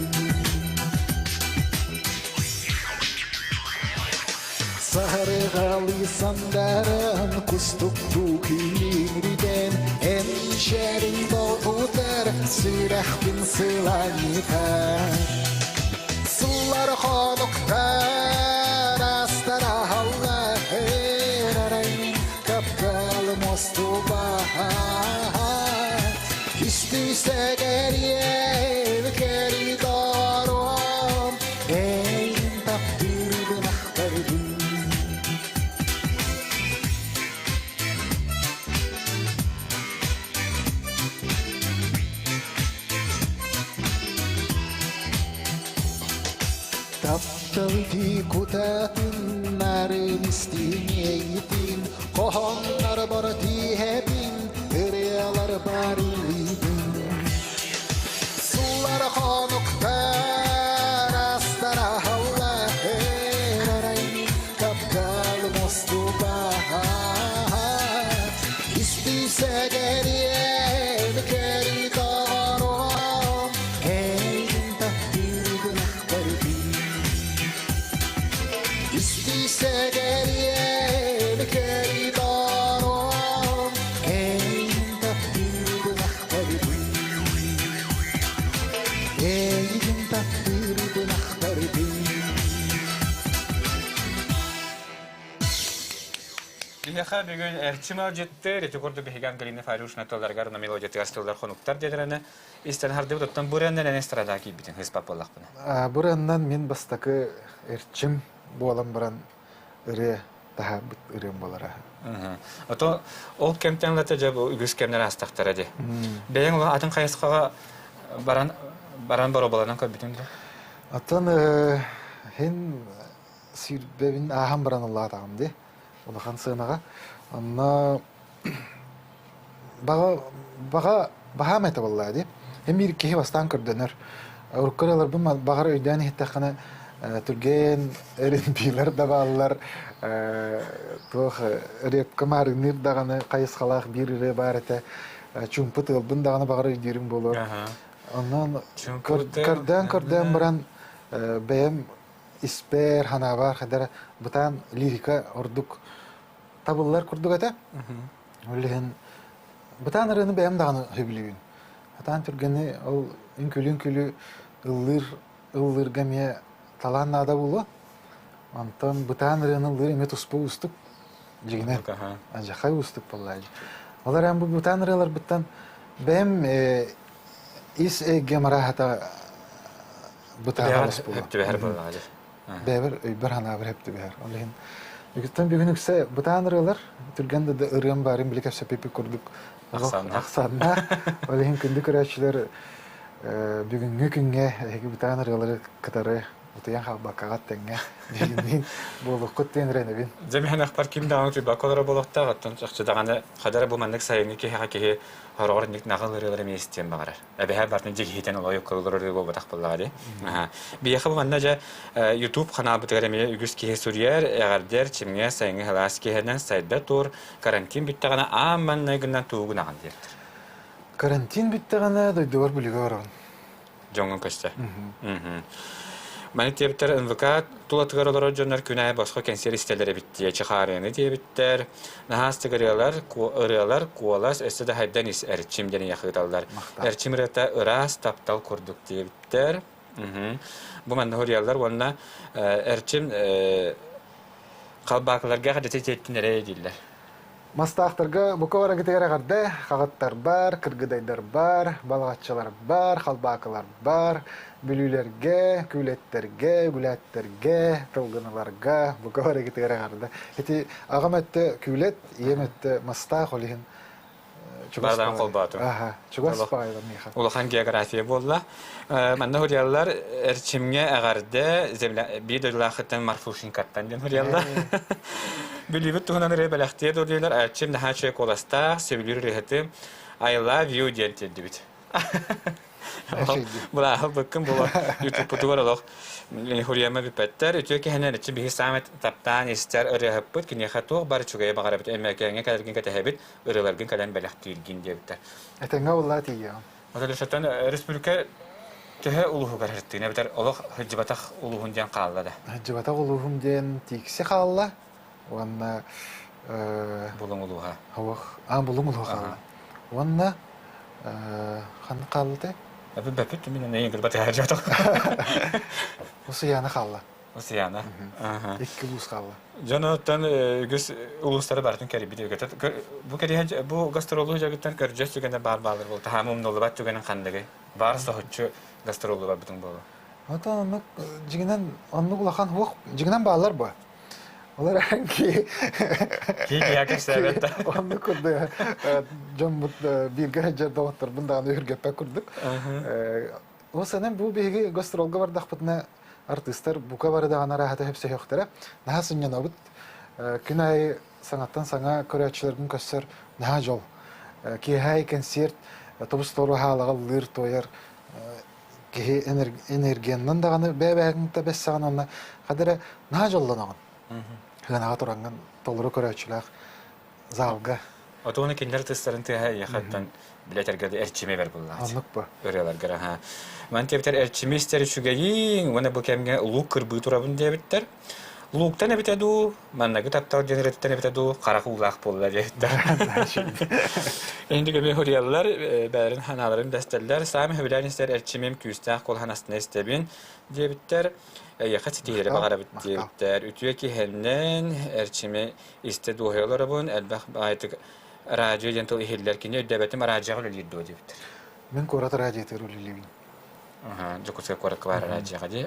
Speaker 3: Саһарыгалыы сандаран кустуктуу күлүмүрдэн эн мичээрин долгутар сүрэхпин сыланньытар Сыллар хонуктар астараһаллар арай мин тапталым остубаат Истисэгэриэм коридорум эйин таптыырбын ахтарбын Таптал кутатын нарын истиҥ Хоһооннор бары тииһэбин, ырыалар барылыыбын. Суллар хонуктар астара халлаһыр арай тапталым устубаат. Истисэгэриэн кэри тоҕором, эйин таптыырбын ахтарбын. Истисэгэриэн кэри тоҕором, эйин таптыырбын ахтарбын. Эйигин таптыырбын ахтарбын.
Speaker 1: Биһиэхэ бүгүн Эрчим ыалдьыттыыр, ити курдук биһиги Ангелина Фарюшина тылларыгар уонна мелодиятыгар тыллар хонуктар диэтэрэнэ истэн хардыбыт оттон бу ырыаннан эн эстрадаа киирбитин хыспат буоллахпына.
Speaker 2: Бу ырыаннан мин бастакы Эрчим буолан баран ырыа таһаарбыт ырыам буолара.
Speaker 1: Ото ол кэмтэн ылата дьэ бу үгүс кэмнэр аастахтара дии. Бэйэҥ ол атын хайысхаҕа баран баран боруобаланан көрбүтүҥ дуо?
Speaker 2: Оттон һин сүүрбэбин ааһан баран ыллаатаҕым дии улахан сыанаҕа. Онно баҕа баҕа баһаам этэ буоллаа дии. Эмиир киһи бастаан көрдөнөр. Урукку ырыаларбын баҕар өйдөөн иһиттэххинэ түргэн эринтиилэр да бааллар туох репка маарыҥныыр даҕаны хайысхалаах биир ырыа баар этэ. Чуумпу тыалбын даҕаны баҕар өйдүүрүм буолуо. Онон көрдөөн-көрдөөн баран бэйэм испэр, ханаабар хадара бытаан лирика ордук табыллар курдук этэ. Ол иһин бытаан ырыаны бэйэм даҕаны сөбүлүүбүн. Атаан түргэни ол үҥкүлү-үҥкүлү ыллыыр ыллыырга эмиэ талаан наада буолуо. Онтон бытаан ырыаны ыллыыр эмиэ туспа уустук. Дьигинэн адьахай уустук буоллаа. Ол эрэн бу бытаан ырыаларбыттан бэйэм ис эйгэм арааһата бытаан
Speaker 1: буолуо. Түбэһэр буоллаҕа дии.
Speaker 2: Бэйэбэр өйбөр-санаабар сөп түбэһэр. Ол иһин үгүстэн бүгүн үксэ бытаан ырыалар, түргэн да ырыам баарын били кэпсэппиппит курдук ахсааннаах. Ол иһин күндү көрөөччүлэр бүгүҥҥү күҥҥэ эһиги бытаан ырыалары кытары утуйан хаалбаккаҕыт тэҥҥэ биһигинниин буолуоххут диэн эрэнэбин.
Speaker 1: Дьэ мин ахпар ким даҕаны утуйбакка олорор буолуохтаах, оттон чахчы даҕаны хадара бу маннык сайыҥҥы киһиэхэ киһи хороҕор инник наҕыл ырыалары эмиэ истиэн баҕарар. Эбэһэ бартын дьигиһитэн олойукка олорор ырыа буолбатах буоллаҕа дии. Биһиэхэ бу манна дьэ YouTube ханаалбытыгар эмиэ үгүс киһи суруйар, эҕэрдэр, чимҥэ сайыҥҥы сылаас киһинэн сайда тур, карантин бүттэҕинэ аан маҥнайгынан туугун аҕан диэбиттэр.
Speaker 2: Карантин бүттэҕинэ дойдубар бүлүүгэ барабын.
Speaker 1: Дьоҥҥун көстө. Маны диэбиттэр НВК тулатыгар олорор дьоннор күн аайы босхо кэнсиэр истэллэр эбит диэ чахаарыаны диэбиттэр. Наһаастык ырыалар, ырыалар, куолас өссө да хайдан ис эрчим диэн ыйахыыталлар. Эрчим ырыата ыраас таптал курдук диэбиттэр. Бу манна хоруйаллар уонна эрчим халбаакыларга хадьаты тиэттин эрэ дииллэр.
Speaker 2: Мастаахтарга бука барагытыгар эҕэрдэ, хаҕыттарбар, кыргыдайдарбар, балаҕаччыларбар, халбаакыларбар, бүлүүлэргэ, күүлэттэргэ, үгүлээттэргэ, тылгыналарга бука барагытыгар эҕэрдэ. Ити аҕам өттө күүлэт, ийэм өттө мастаах, ол иһин чугас
Speaker 1: Бардаан холбоотум.
Speaker 2: Аха, чугас баайла миэхэ.
Speaker 1: Улахан география буолла. Манна хуруйаллар Эрчимҥэ эҕэрдэ земля биир дойдулаахыттан Марфушенькаттан диэн хуруйаллар. Бүлүүбүт туһунан ырыа бэлэхтиэ дуо Эрчим наһаа үчүгэй куоластаах, сөбүлүүр ырыаһытым I love you диэн тиэрдибит. Былааһы быккын була ютубпутугар олох хуруйама бүппэттэр. Үтүө киһинэн ичи биһи саамай таптаан истэр ырыаһыппыт киниэхэ туох бары үчүгэйи баҕарабыт эмээкээҥҥэ кэлэргин кэтэһэбит ырыаларгын кэлэн бэлэхтииргин диэбиттэр.
Speaker 2: Этэҥҥэ буоллаа тиийиэҕим.
Speaker 1: Отолешаттан республика төһө улууһугар сырыттыгын эбэтэр олох сылдьыбатах улууһун диэн хаалла да?
Speaker 2: Сылдьыбатах улууһум диэн Тиикси хаалла уонна
Speaker 1: Булуҥ улууһа.
Speaker 2: Суох, аа Булуҥ улууһа хаалла. Уонна ханна хаалла
Speaker 1: Бэппит мин эйин кырбат сылдьыбатах.
Speaker 2: Усуйаана хаалла.
Speaker 1: Усуйаана.
Speaker 2: Икки улуус хаалла.
Speaker 1: Дьон оттон үгүс улуустары барытын кэрийбит Бу кэриһэ бу гастроллуу дьарыктан көрдьөс түгэнэ баар баалар буолта. Хаама умнуллубат түгэнин ханныгый? Баар соһуччу гастроллуу барбытыҥ буолуо.
Speaker 2: Оттон оннук дьиҥинэн оннук улахан суох дьиҥинэн бааллар бу. Олор ки
Speaker 1: Ки киһи кэпсээбэт да.
Speaker 2: Оннук курдук дьоммут бииргэ сылдьар доҕотторбун даҕаны өһүргэппэт курдук. Ол сэнэн бу биһиги гастролга бардахпытына. артыыстар бука бары даҕаны арааһата сөпсөһүөхтэрэ. Наһаа сынньанабыт. Күн аайы саҥаттан саҥа көрөөччүлэрбин көрсөр наһаа дьол. Киэһэ кэнсиэрт тобус-тору хаалаҕа ыллыыр, туойар киһи энергиянан даҕаны бэйэ-бэйэтин да бэссэҕин уонна хата эрэ наһаа дьоллоноҕун. Ыанаҕа тураҥҥын толору көрөөччүлээх залга.
Speaker 1: Отуону кинилэр тыстарын тыаһа эйиэхэттэн билэтэргэ эрчими бэр буллаат.
Speaker 2: Оннук бу.
Speaker 1: Ырыаларгар аха. Ман диэбиттэр эрчими истэр үчүгэйиҥ уонна бу кэмҥэ луук кырбыы турабын диэбиттэр. Лууктан эбитэ дуу, маннагы таптал диэн ырыаттан эбитэ дуу, харах уулаах буолла диэбиттэр. Инди көмө хурияллар, бэйэлэрин ханааларын дэстэллэр. Саамай сөбүлээн истэр эрчимим күүстээх куолаһын астына истэбин диэбиттэр. Эйиэхэ ситиһиилэри баҕарабыт диэбиттэр. Үтүө киһинэн эрчими истэ дуоһуйа олоробун, элбэх баайтык радио диэн тыл иһиллэр. Кини өйдөөбөтүм радиоҕа үлэлиир дуо диэбиттэр.
Speaker 2: Мин куорат радиотыгар үлэлиибин.
Speaker 1: Дьокуускай куоракка баар радиоҕа дии.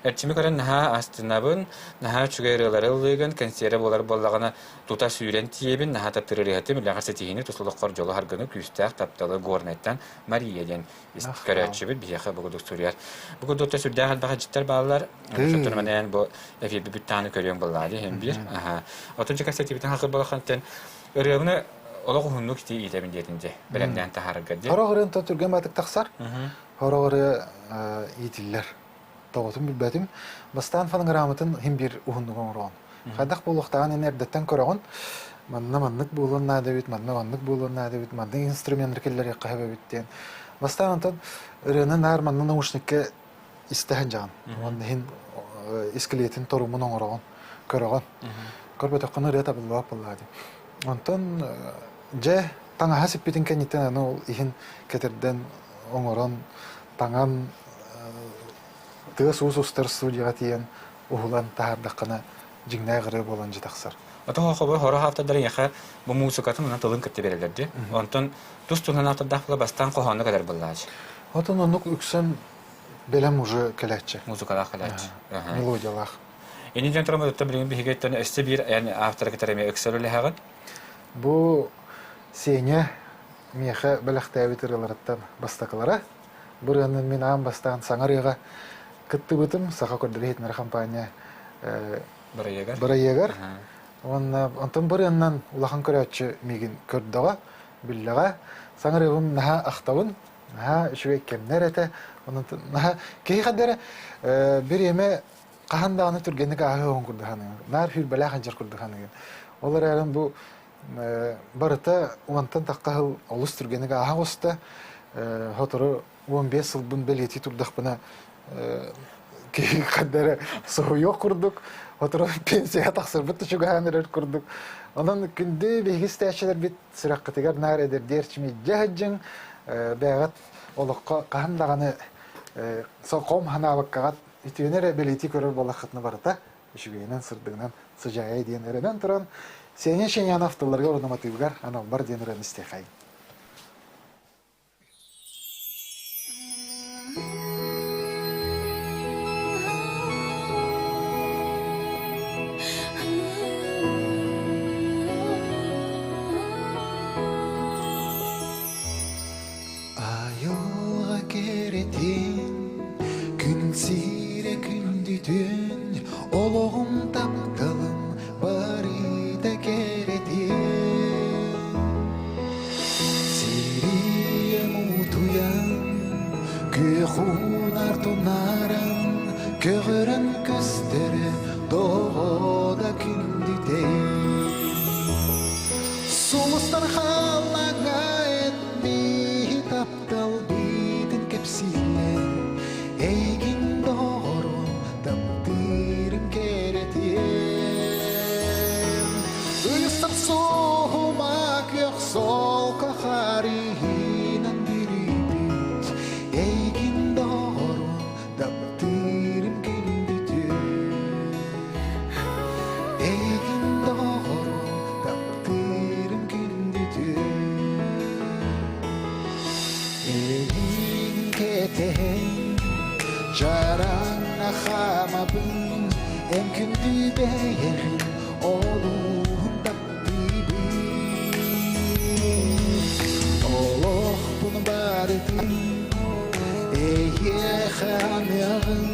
Speaker 1: Эрчими көрөн наһаа астынабын, наһаа үчүгэй ырыалары ыллыыгын, кэнсиэрэ буолар буоллаҕына тута сүүрэн тиийэбин, наһаа таптыыр ырыаһытым, үлэҕэр ситиһиини, тус олоххор дьолу харгыны, күүстээх тапталы Горнайтан Мария диэн көрөөччүбүт биһиэхэ бу курдук суруйар. Бу курдук сүрдээх элбэх дьиттэр бааллар. Сотору бу эфирби бүттааны көрүөҥ буоллаа дии иһин биир. Отун дьэ кэпсэтиибитин хакыр балахантан ырыабыны олох уһуннук ити иитэбин диэтин дьэ бэлэмнээн таһаарарга дии.
Speaker 2: Хорох ырыан то түргэн баатык тахсар. Хорох ырыа иитиллэр. Тоҕотун билбэтим. Бастаан фонограмматын хим биир уһуннук оҥороон. Хайдах буолуохтааҕын эн эрдэттэн көрөҕүн. Манна маннык буолуон наада эбит, манна маннык буолуон наада эбит, маннык инструменнар киллэриэххэ сөп эбит диэн. Бастаан онтон ырыаны наар манна наушникка истэһэн дьаҕын. Уонна иһин искилиэтин торумун оҥороҕун, көрөҕүн. Көрбөтөххүнэ ырыа табыллыбат буоллаҕа дии. Онтон дьэ таҥаһа сиппитин кэнниттэн аны ол иһин кэтэрдэн оҥорон таҥан тыас-уус устар студияҕа тиийэн уһулан таһаардаххына дьиҥнээх ырыа буолан дьэ тахсар.
Speaker 1: Отон хобой хоро автордар эйиэхэ бу муусукатын уонна тылын кытта берелер дии. Онтон тус туһунан автордаах була бастаан хоһоонно кэлэр буоллаач.
Speaker 2: Отон оннук үксэн бэлэм уже кэлээччи.
Speaker 1: Музыкалаах кэлээччи.
Speaker 2: Мелодиялаах.
Speaker 1: Ини дьон туран бу билигин биһиги өссө биир авторы кытары эмиэ ыксал үлэһэҕин.
Speaker 2: Бу Сеня миэхэ бэлэхтээбит ырыаларыттан бастакылара. Бу ырыаны мин аан бастаан саҥа ырыаҕа кыттыбытым Саха көрдөрүү иһитиннэрэр хампаанньа
Speaker 1: бырайыагар.
Speaker 2: Бырайыагар. Уонна онтон бу ырыаннан улахан көрөөччү миигин көрдөҕө, биллэҕэ. Саҥа ырыабын наһаа ахтабын. Наһаа үчүгэй кэмнэр этэ. Онон наһаа киһи ханна эрэ бириэмэ хаһан даҕаны түргэнник ааһыаҕын курдук саныыбын. Наар сүүрбэлээх сылдьар курдук саныыбын. Ол эрээри бу барыта уонтан тахха сыл олус түргэнник ааһа оҕуста. Сотору 15 сылбын бэлиэтии турдахпына киһи ханна эрэ соһуйуох курдук, сотору пенсияҕа тахсарбыт да чугаһаан эрэр курдук. Онон күндү биһиги истээччилэрбит сүрэххитигэр наар эдэрдии эрчимийдьэ сылдьыҥ, бэйэҕит олоххо хаһан даҕаны хом санаабаккаҕыт үтүөнү эрэ бэлиэтии көрөр буоллаххытына барыта үчүгэйинэн, сырдыгынан сыдьаайа диэн эрэнэн туран, Сеня Шенянов тылларыгар уонна матыыбыгар аналбар диэн ырыаны истиэхэйин.
Speaker 3: Айылҕа кэрэтин, күн сирэ күндүтүн, олоҕум тапталым барыта кэрэтин. Сириэм утуйан, күөх уунар тунааран, көҕөрөн көстөрө тоҕо да күндүтэй. Сулустар халлааҥҥа эппиит таптал биитин кэпсииллэр, эйигин доҕорум таптыырым кэрэтиэн. Ыйыстар суоһума күөх солко харыһынан бүрүйбүт, эйигин доҕорум таптыырым күндүтүн. Эйигин доҕорум таптыырым күндүтүн. Эйигин кэтэһэн чараҥҥа хаамабын, эн күндү бэйэҕин олуһун таптыыбын. Олохпун барытын эйиэхэ аныаҕын.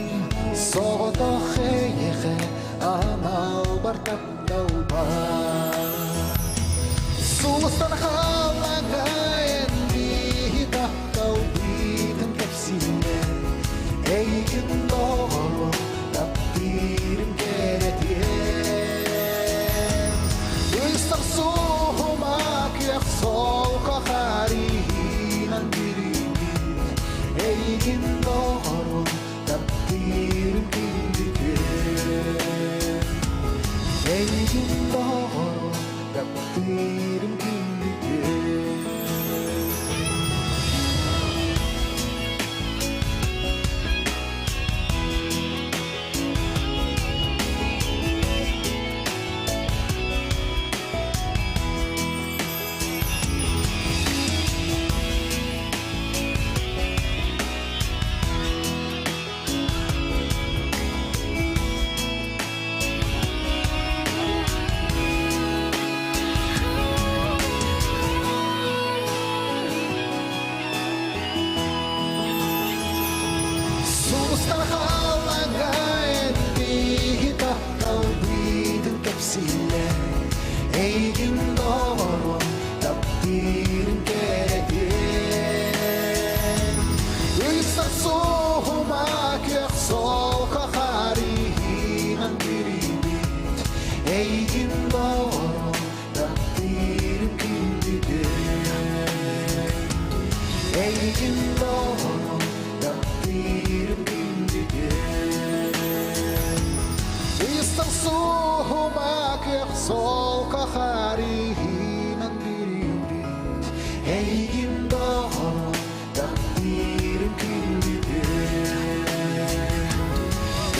Speaker 3: Эйигин доҕорум таптыырым күндүтүн Истэн суоһума көх солко харыһынан бүрүйбүт Эйигин доҕорум таптыырым күндүтүн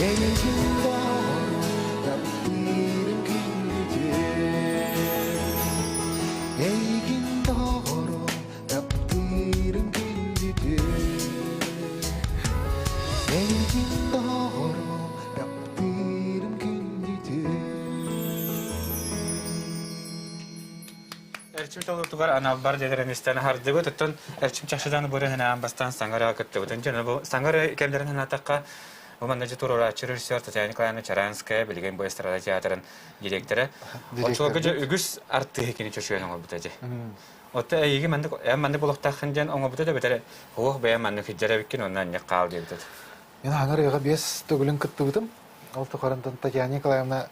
Speaker 3: Эйигин доҕорум таптыырым күндүтүн Эйигин доҕорум таптыырым күндүтүн Эйигин доҕорум таптыырым күндүтүн
Speaker 1: Эрчим толуутугар аналбар дедерин истэн аһардыбыт. Оттон Эрчим чахчыдан бу аан бастаан саҥа кыттыбытын дьоно бу саҥа кэмнэрин санаатахха бу манна дьэ туруорааччы режиссер Татьяна Николаевна Чаранская билигин бу эстрада театрын директора. Оччолорго дьэ үгүс артыыһы кини чочуйан оҥорбута дьэ. Отто эйиги маннык эн маннык болохтааххын диэн оҥорбута да бэтэрэ уох бэйэм маннык сылдьар эбиккин онно анньык хаал диэбитэ.
Speaker 2: Мин хаҥар ыйга биэс төгүлүн кыттыбытым. Ол тухарынтан Татьяна Николаевна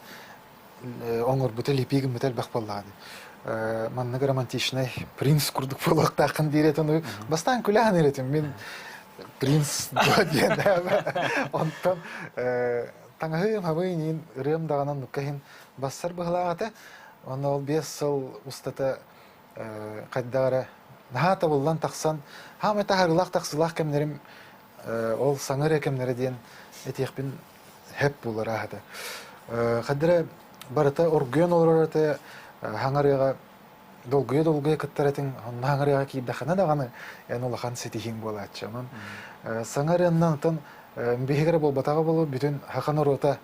Speaker 2: оҥорбута липи гыммыта элбэх буоллаҕа дии. Маннык романтичнай принц курдук буолуохтааххын диир этин. Бастаан күлэһэн этим. Мин принц диэн Онтон таҥаһыым хабыы иниин ырыам даҕанан нукка иһин бассар быһылаах этэ. Онно ол биэс сыл устата хайдах эрэ наһаа табыллан тахсан, хаамай таһаарыылаах тахсыылаах кэмнэрим ол саҥа эрэ кэмнэрэ диэн этиэхпин хэп буолар аһата. Хайдара барыта оргуйан олорор этэ, хаҥарыаҕа долгуйа-долгуйа кыттар этиҥ, онно хаҥарыаҕа киирдэххинэ даҕаны эн улахан ситиһииҥ буолааччы. Онон саҥа ырыаннан отон биһиги эрэ буолбатаҕа буолуо, бүтүн саха норуота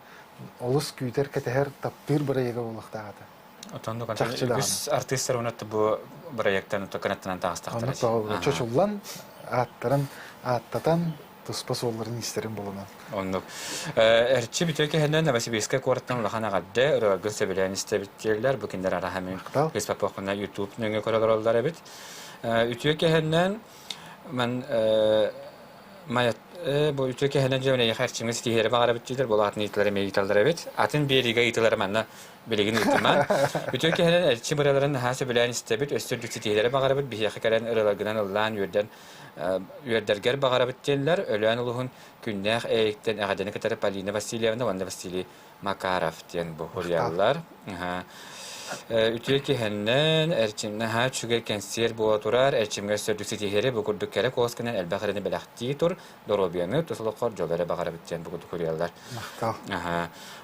Speaker 2: олус күүтэр, кэтэһэр, таптыыр бырайыага буолуохтаах этэ.
Speaker 1: Отон үгүс артыыстар уонна бу бырайыактан кынаттанан таҕыстахтара.
Speaker 2: Оннук чочуллан, ааттарын ааттатан, туспа суолларын-иистэрин булунан.
Speaker 1: Оннук. Эрчи бүтүө киһинэн Новосибирскай куораттан улахан эҕэрдэ, ырыаларгын сөбүлээн истэбит дииллэр. Бу кинилэр араһа мин Кыыс YouTube нөҥүө көрө олороллор эбит. Үтүө киһинэн ман Майат бу үтүө киһинэн дьэ эйиэхэ эрчимҥэ ситиһиэри баҕарабыт дииллэр, бу атын ыйытылар эмиэ ыйыталлар эбит. Атын биэриигэ ыйытылары манна билигин ыытымаҥ. Үтүө киһинэн эрчим ырыаларын наһаа сөбүлээн истэбит, өссө үрдүк ситиһиилэри баҕарабыт, биһиэхэ кэлэн ырыаларгынан ыллаан үөрдэн үөрдэргэр баҕарабыт диэннэр Өлөөн улуһун күннээх Ээйиктэн эҕэрдэни кытары Полина Васильевна уонна Василий Макаров диэн бу суруйаллар. Үтүө киһиннэн Эрчимнэ наһаа үчүгэй кэнсиэр буола турар. Эрчимҥэ өссө үрдүк ситиһиэри бу курдук кэрэ куосканан элбэх эрэни бэлэхтии тур. Доруобуйаны тус олоххор дьолу эрэ баҕарабыт диэн бу курдук суруйаллар.
Speaker 2: Махтал.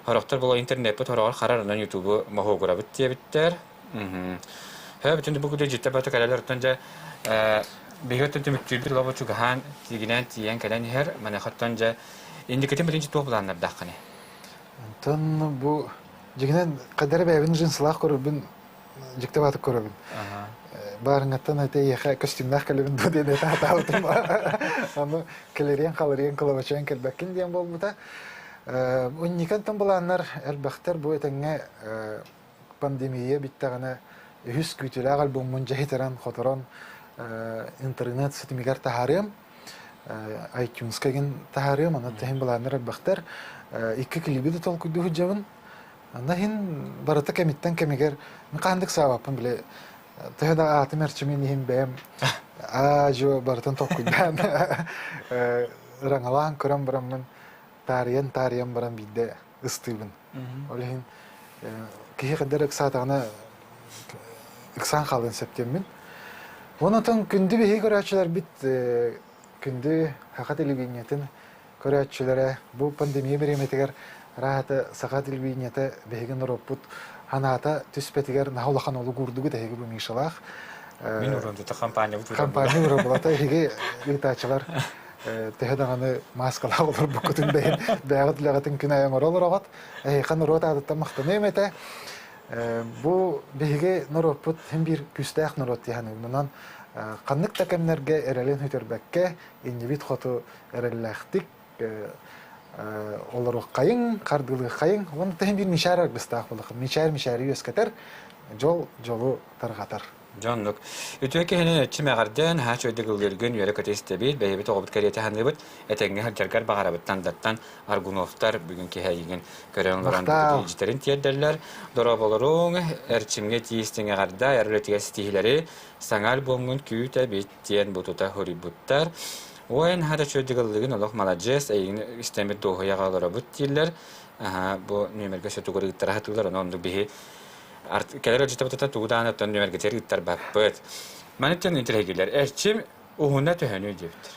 Speaker 1: Сорохтор була интернеппит хороҕор харар онон ютубу моһуогурабыт диэбиттэр. Һэ бүтүн бу курдук дьиттэ бата кэлэлэр оттон дьэ биһиги оттон түмүктүүрбүт лобо чугаһаан тиигинээн тиийэн кэлэн иһэр. Маныаха оттон дьэ инникитин билинчи туох былааннардааххыный?
Speaker 2: Онтон бу дьиҥинэн хайдары бэйэбин джинсылаах көрөрбүн дьикти баатык көрөбүн. Баарыҥҥаттан этэ эйиэхэ көстүүмнээх кэлэбин дуо диэн этэ сатаабытым. Ону кэлэриэн халырыан кылабачыйан кэлбэккин диэн буолбута. Унникантан былааннар элбэхтэр бу этэҥҥэ пандемия бүттэҕинэ үһүс күүтүүлээх альбоммун дьэһитэрэн хоторон интернет ситимигэр таһаарыам. iTunes-ка игин таһаарыам, аны тэһин былааннар элбэхтэр. Икки клиби да толкуйдуу сылдьабын. Анда иһин барыта кэмиттэн кэмигэр мин хаһан саабаппын бile төһө да аатым эрчимин иһин бэйэм аа-дьуо барытын толкуйдаан ыраҥалаан көрөн бараммын таарыйан-таарыйан баран биирдэ ыстыыбын. Ол иһин киһи хайдах ыксаатаҕына ыксаан хаалыан сөп диэммин. Онон күндү биһиги көрөөччүлэрбит күндү саха телевидениетын көрөөччүлэрэ бу пандемия бириэмэтигэр араата саха телевидениета биһиги норуоппут ханаата түспэтигэр наһаа улахан олук уурдугут эһиги бу Мишалаах.
Speaker 1: Мин урундута компания
Speaker 2: компания урундулата эһиги ыытааччылар төһө даҕаны мааскалаах олорбуккутун да иһин бэйэҕит үлэҕитин күн аайы оҥоро олороҕут. Эһиэхэ норуот аатыттан махтаныам этэ. Бу биһиги норуоппут син биир күүстээх норуот дии саныыбын. Онон ханнык да кэмнэргэ эрэлин сүтэрбэккэ, иннибит хоту эрэллээхтик олоруоххайыҥ, хардыылыаххайыҥ. Уонна син биир мичээр аргыстаах буолуохха. Мичээр мичээри үөскэтэр, дьол дьолу тарҕатар.
Speaker 1: Дьоннук. Үтүө киһини өччүм эҕэрдэн, наһаа үчүгэйдик ыллыыргын үөрэ-көтө истэбит, бэйэбит оҕобут кэриэтэ саныыбыт, этэҥҥэ сылдьаргар баҕарабыттан даттан Аргуновтар бүгүн киһи эйигин көрөн олорон илдьитэрин тиэрдэллэр. Дорооболоруҥ, эрчимҥэ тиистиҥ эҕэрдэ, айар үлэтигэр ситиһиилэри, саҥа альбомҥун күүтэбит диэн бу тута суруйбуттар. Ой, наһаа да үчүгэйдик ыллыгын, олох маладьыас, эйигин истэммит дуоһуйаҕа олоробут дииллэр. Аһа, бу нүөмэргэ сөтүгэр ыыттара сатыыллар, ону оннук биһи кэлэр ыалдьыттабытыттан тугу даҕаны оттон нүөмэргитигэр ыыттарбаппыт. Маны тэн интэриэһиргииллэр. Эрчим уһуна төһөнүй диэбиттэр.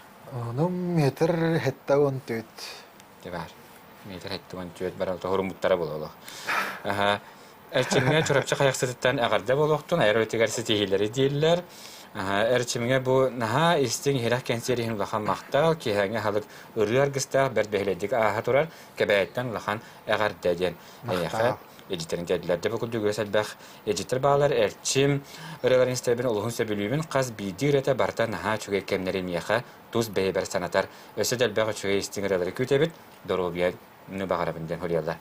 Speaker 2: Ону метр 74.
Speaker 1: Баар. Метр 74 бар тоһуруммуттара буолуох. Аха. Эрчимҥэ Чурапчы Хайахсытыттан эҕэрдэ буолуохтун, айар үлэтигэр ситиһиилэри дииллэр. Эрчимҥэ бу наһаа истиҥ иһирэх кэнсиэр иһин улахан махтал, киэһээҥҥи аһылык ырыа аргыстаах бэрт бэһилэйдик ааһа турар, Кэбээйиттэн улахан эҕэрдэ диэн эйиэхэ эдьиттэрин тиэрдилэр. Дьэ бу курдук үгэс элбэх эдьиттэр баалар. Эрчим ырыаларын истэбин олуһун сөбүлүүбүн. Хас биирдии ырыата барыта наһаа үчүгэй кэмнэри миэхэ тус бэйэбэр санатар. Өссө да элбэх үчүгэй истиҥ ырыалары күүтэбит. Доруобуйаны баҕарабын диэн суруйаллар.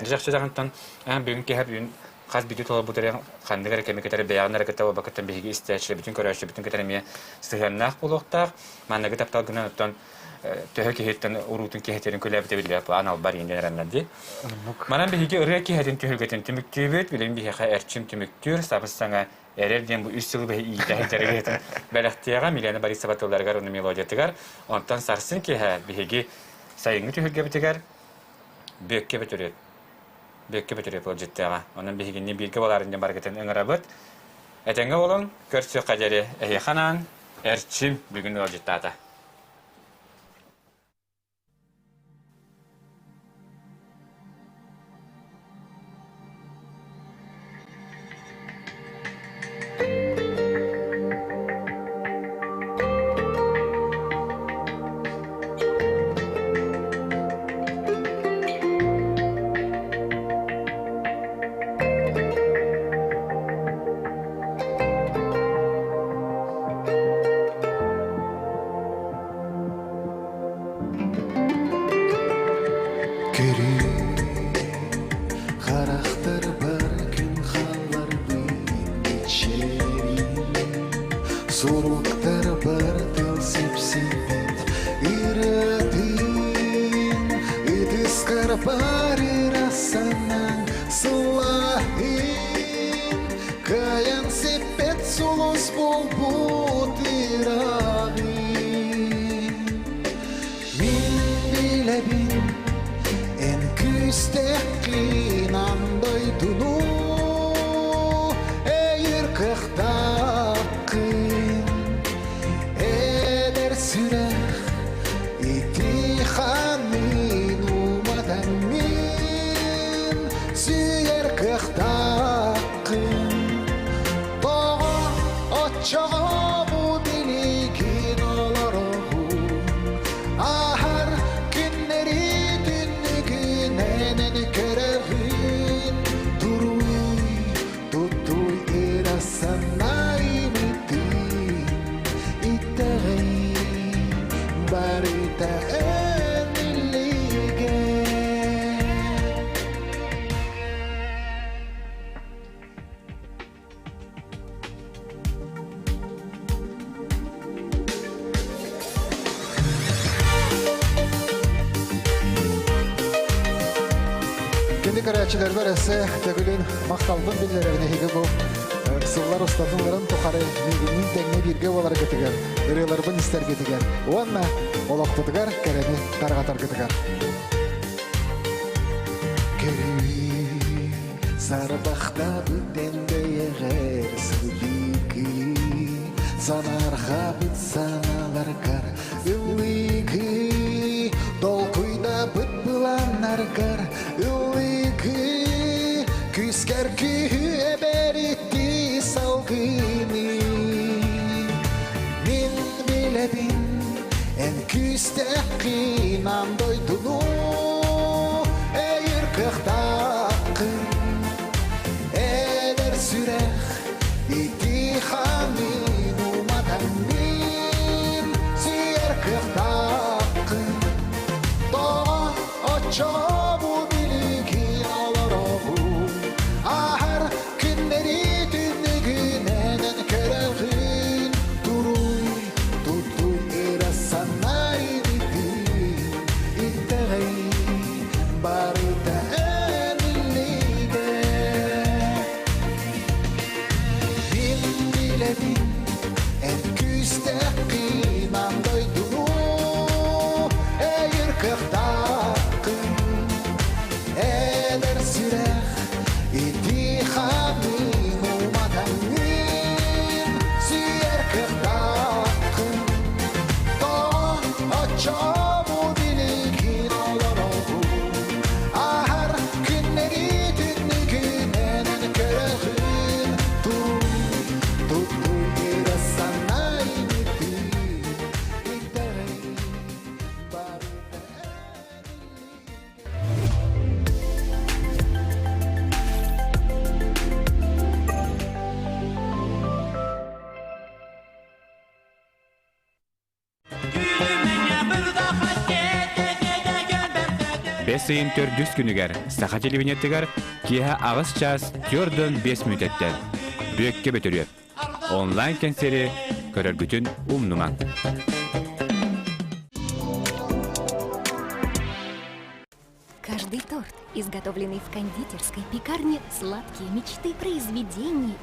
Speaker 1: Дьэ даҕантан бүгүн киэһэ бүгүн хас биирдии толорбут эрэ ханнык эрэ кэми кытары бэйэҕин эрэ кытта буолбаккыттан биһиги истээччилэрбитин көрөөччүбүтүн кытары эмиэ сыһыаннаах буолуохтаах. Манныгы тапталгынан оттон төһө киһиттэн уруутун киһитэрин күлээбитэ биллибэт анал бар иинэн эрэннэр дии. Манан биһиги ырыа киһитин түһүлгэтин түмүктүүбүт. Билигин биһиэхэ эрчим түмүктүүр, сабыс-саҥа эрэл диэн бу үс сылы быһа иитэ сылдьар ырыатын бэлэхтиэҕэ Милена Борисова тылларыгар уонна мелодиятыгар. Онтон сарсын киэһэ биһиги сайыҥҥы түһүлгэбитигэр Бүөккэ Бөтүрүөп Бүөккэ Бөтүрүөп ыалдьыттыаҕа. Онон биһигини бииргэ буоларын диэн барыгытын ыҥырабыт. Этэҥҥэ буолуҥ, көрсүөххэ диэри эһиэхэ анаан Эрчим бүгүн ыалдьыттаата.
Speaker 3: Көрүү харахтарбар күн хаалларбын мичээрин Суруктарбар тыл сипсийбит ырыатын Ытыскар бар ыра санаан сыллаһын Кыайан сиппэт сулус буолбут ыраҕын Мин билэбин эн күүстээххин аан дойдуну Эйир кыахтааххын Эдэр сүрэх ити ханын уматан мин Сүүйэр кыахтааххын Тоҕо оччоҕо бу билигин олороҕун Ааһар күннэри түннүгүнэн көрөҕүн Туруй, туттуй ыра санаайбытын Итэҕэй барыта эн илиигэ
Speaker 2: Кини көрөөччүлэрбэр өссө төгүлүн махталбын биллэрэбин эһиги бу сыллар устатыларын тухары миигинниин тэҥҥэ бииргэ буоларгытыгар, ырыаларбын истэргитигэр уонна олохпутугар кэрэни тарҕатаргытыгар.
Speaker 3: Көрүү Сарбахтаабыт эндэйэҕэр сылдьыыгы Санаарҕаабыт санааларгар ыллыыгы Толкуйдаабыт былааннаргар ыллыыгы Күүскэр күүһү эбэритти салгыны Мин билэбин эн күүстээххин аан дойдуну Эйир кыахтааххын Эдэр сүрэх ити ханын уматан мин Сүйэр кыахтааххын Тоҕо оччоҕо бу билигин олоробун Ааһар күннэри түннүгүнэн Оччоҕо билигин олоробун Аһар күннэри түннүгүнэн көрөҕүн Туу, туттуйра санай
Speaker 1: Бэс ыйын төрдүс күнүгэр Саха телевидениетыгар киэһэ аҕыс чаас 45 мүнүүтэттэн Бүөккэ Бөтүрүөп онлайн кэнсиэри көрөргүтүн умнумаҥ.
Speaker 11: Каждый торт, изготовленный в кондитерской пекарне «Сладкие мечты» произведение.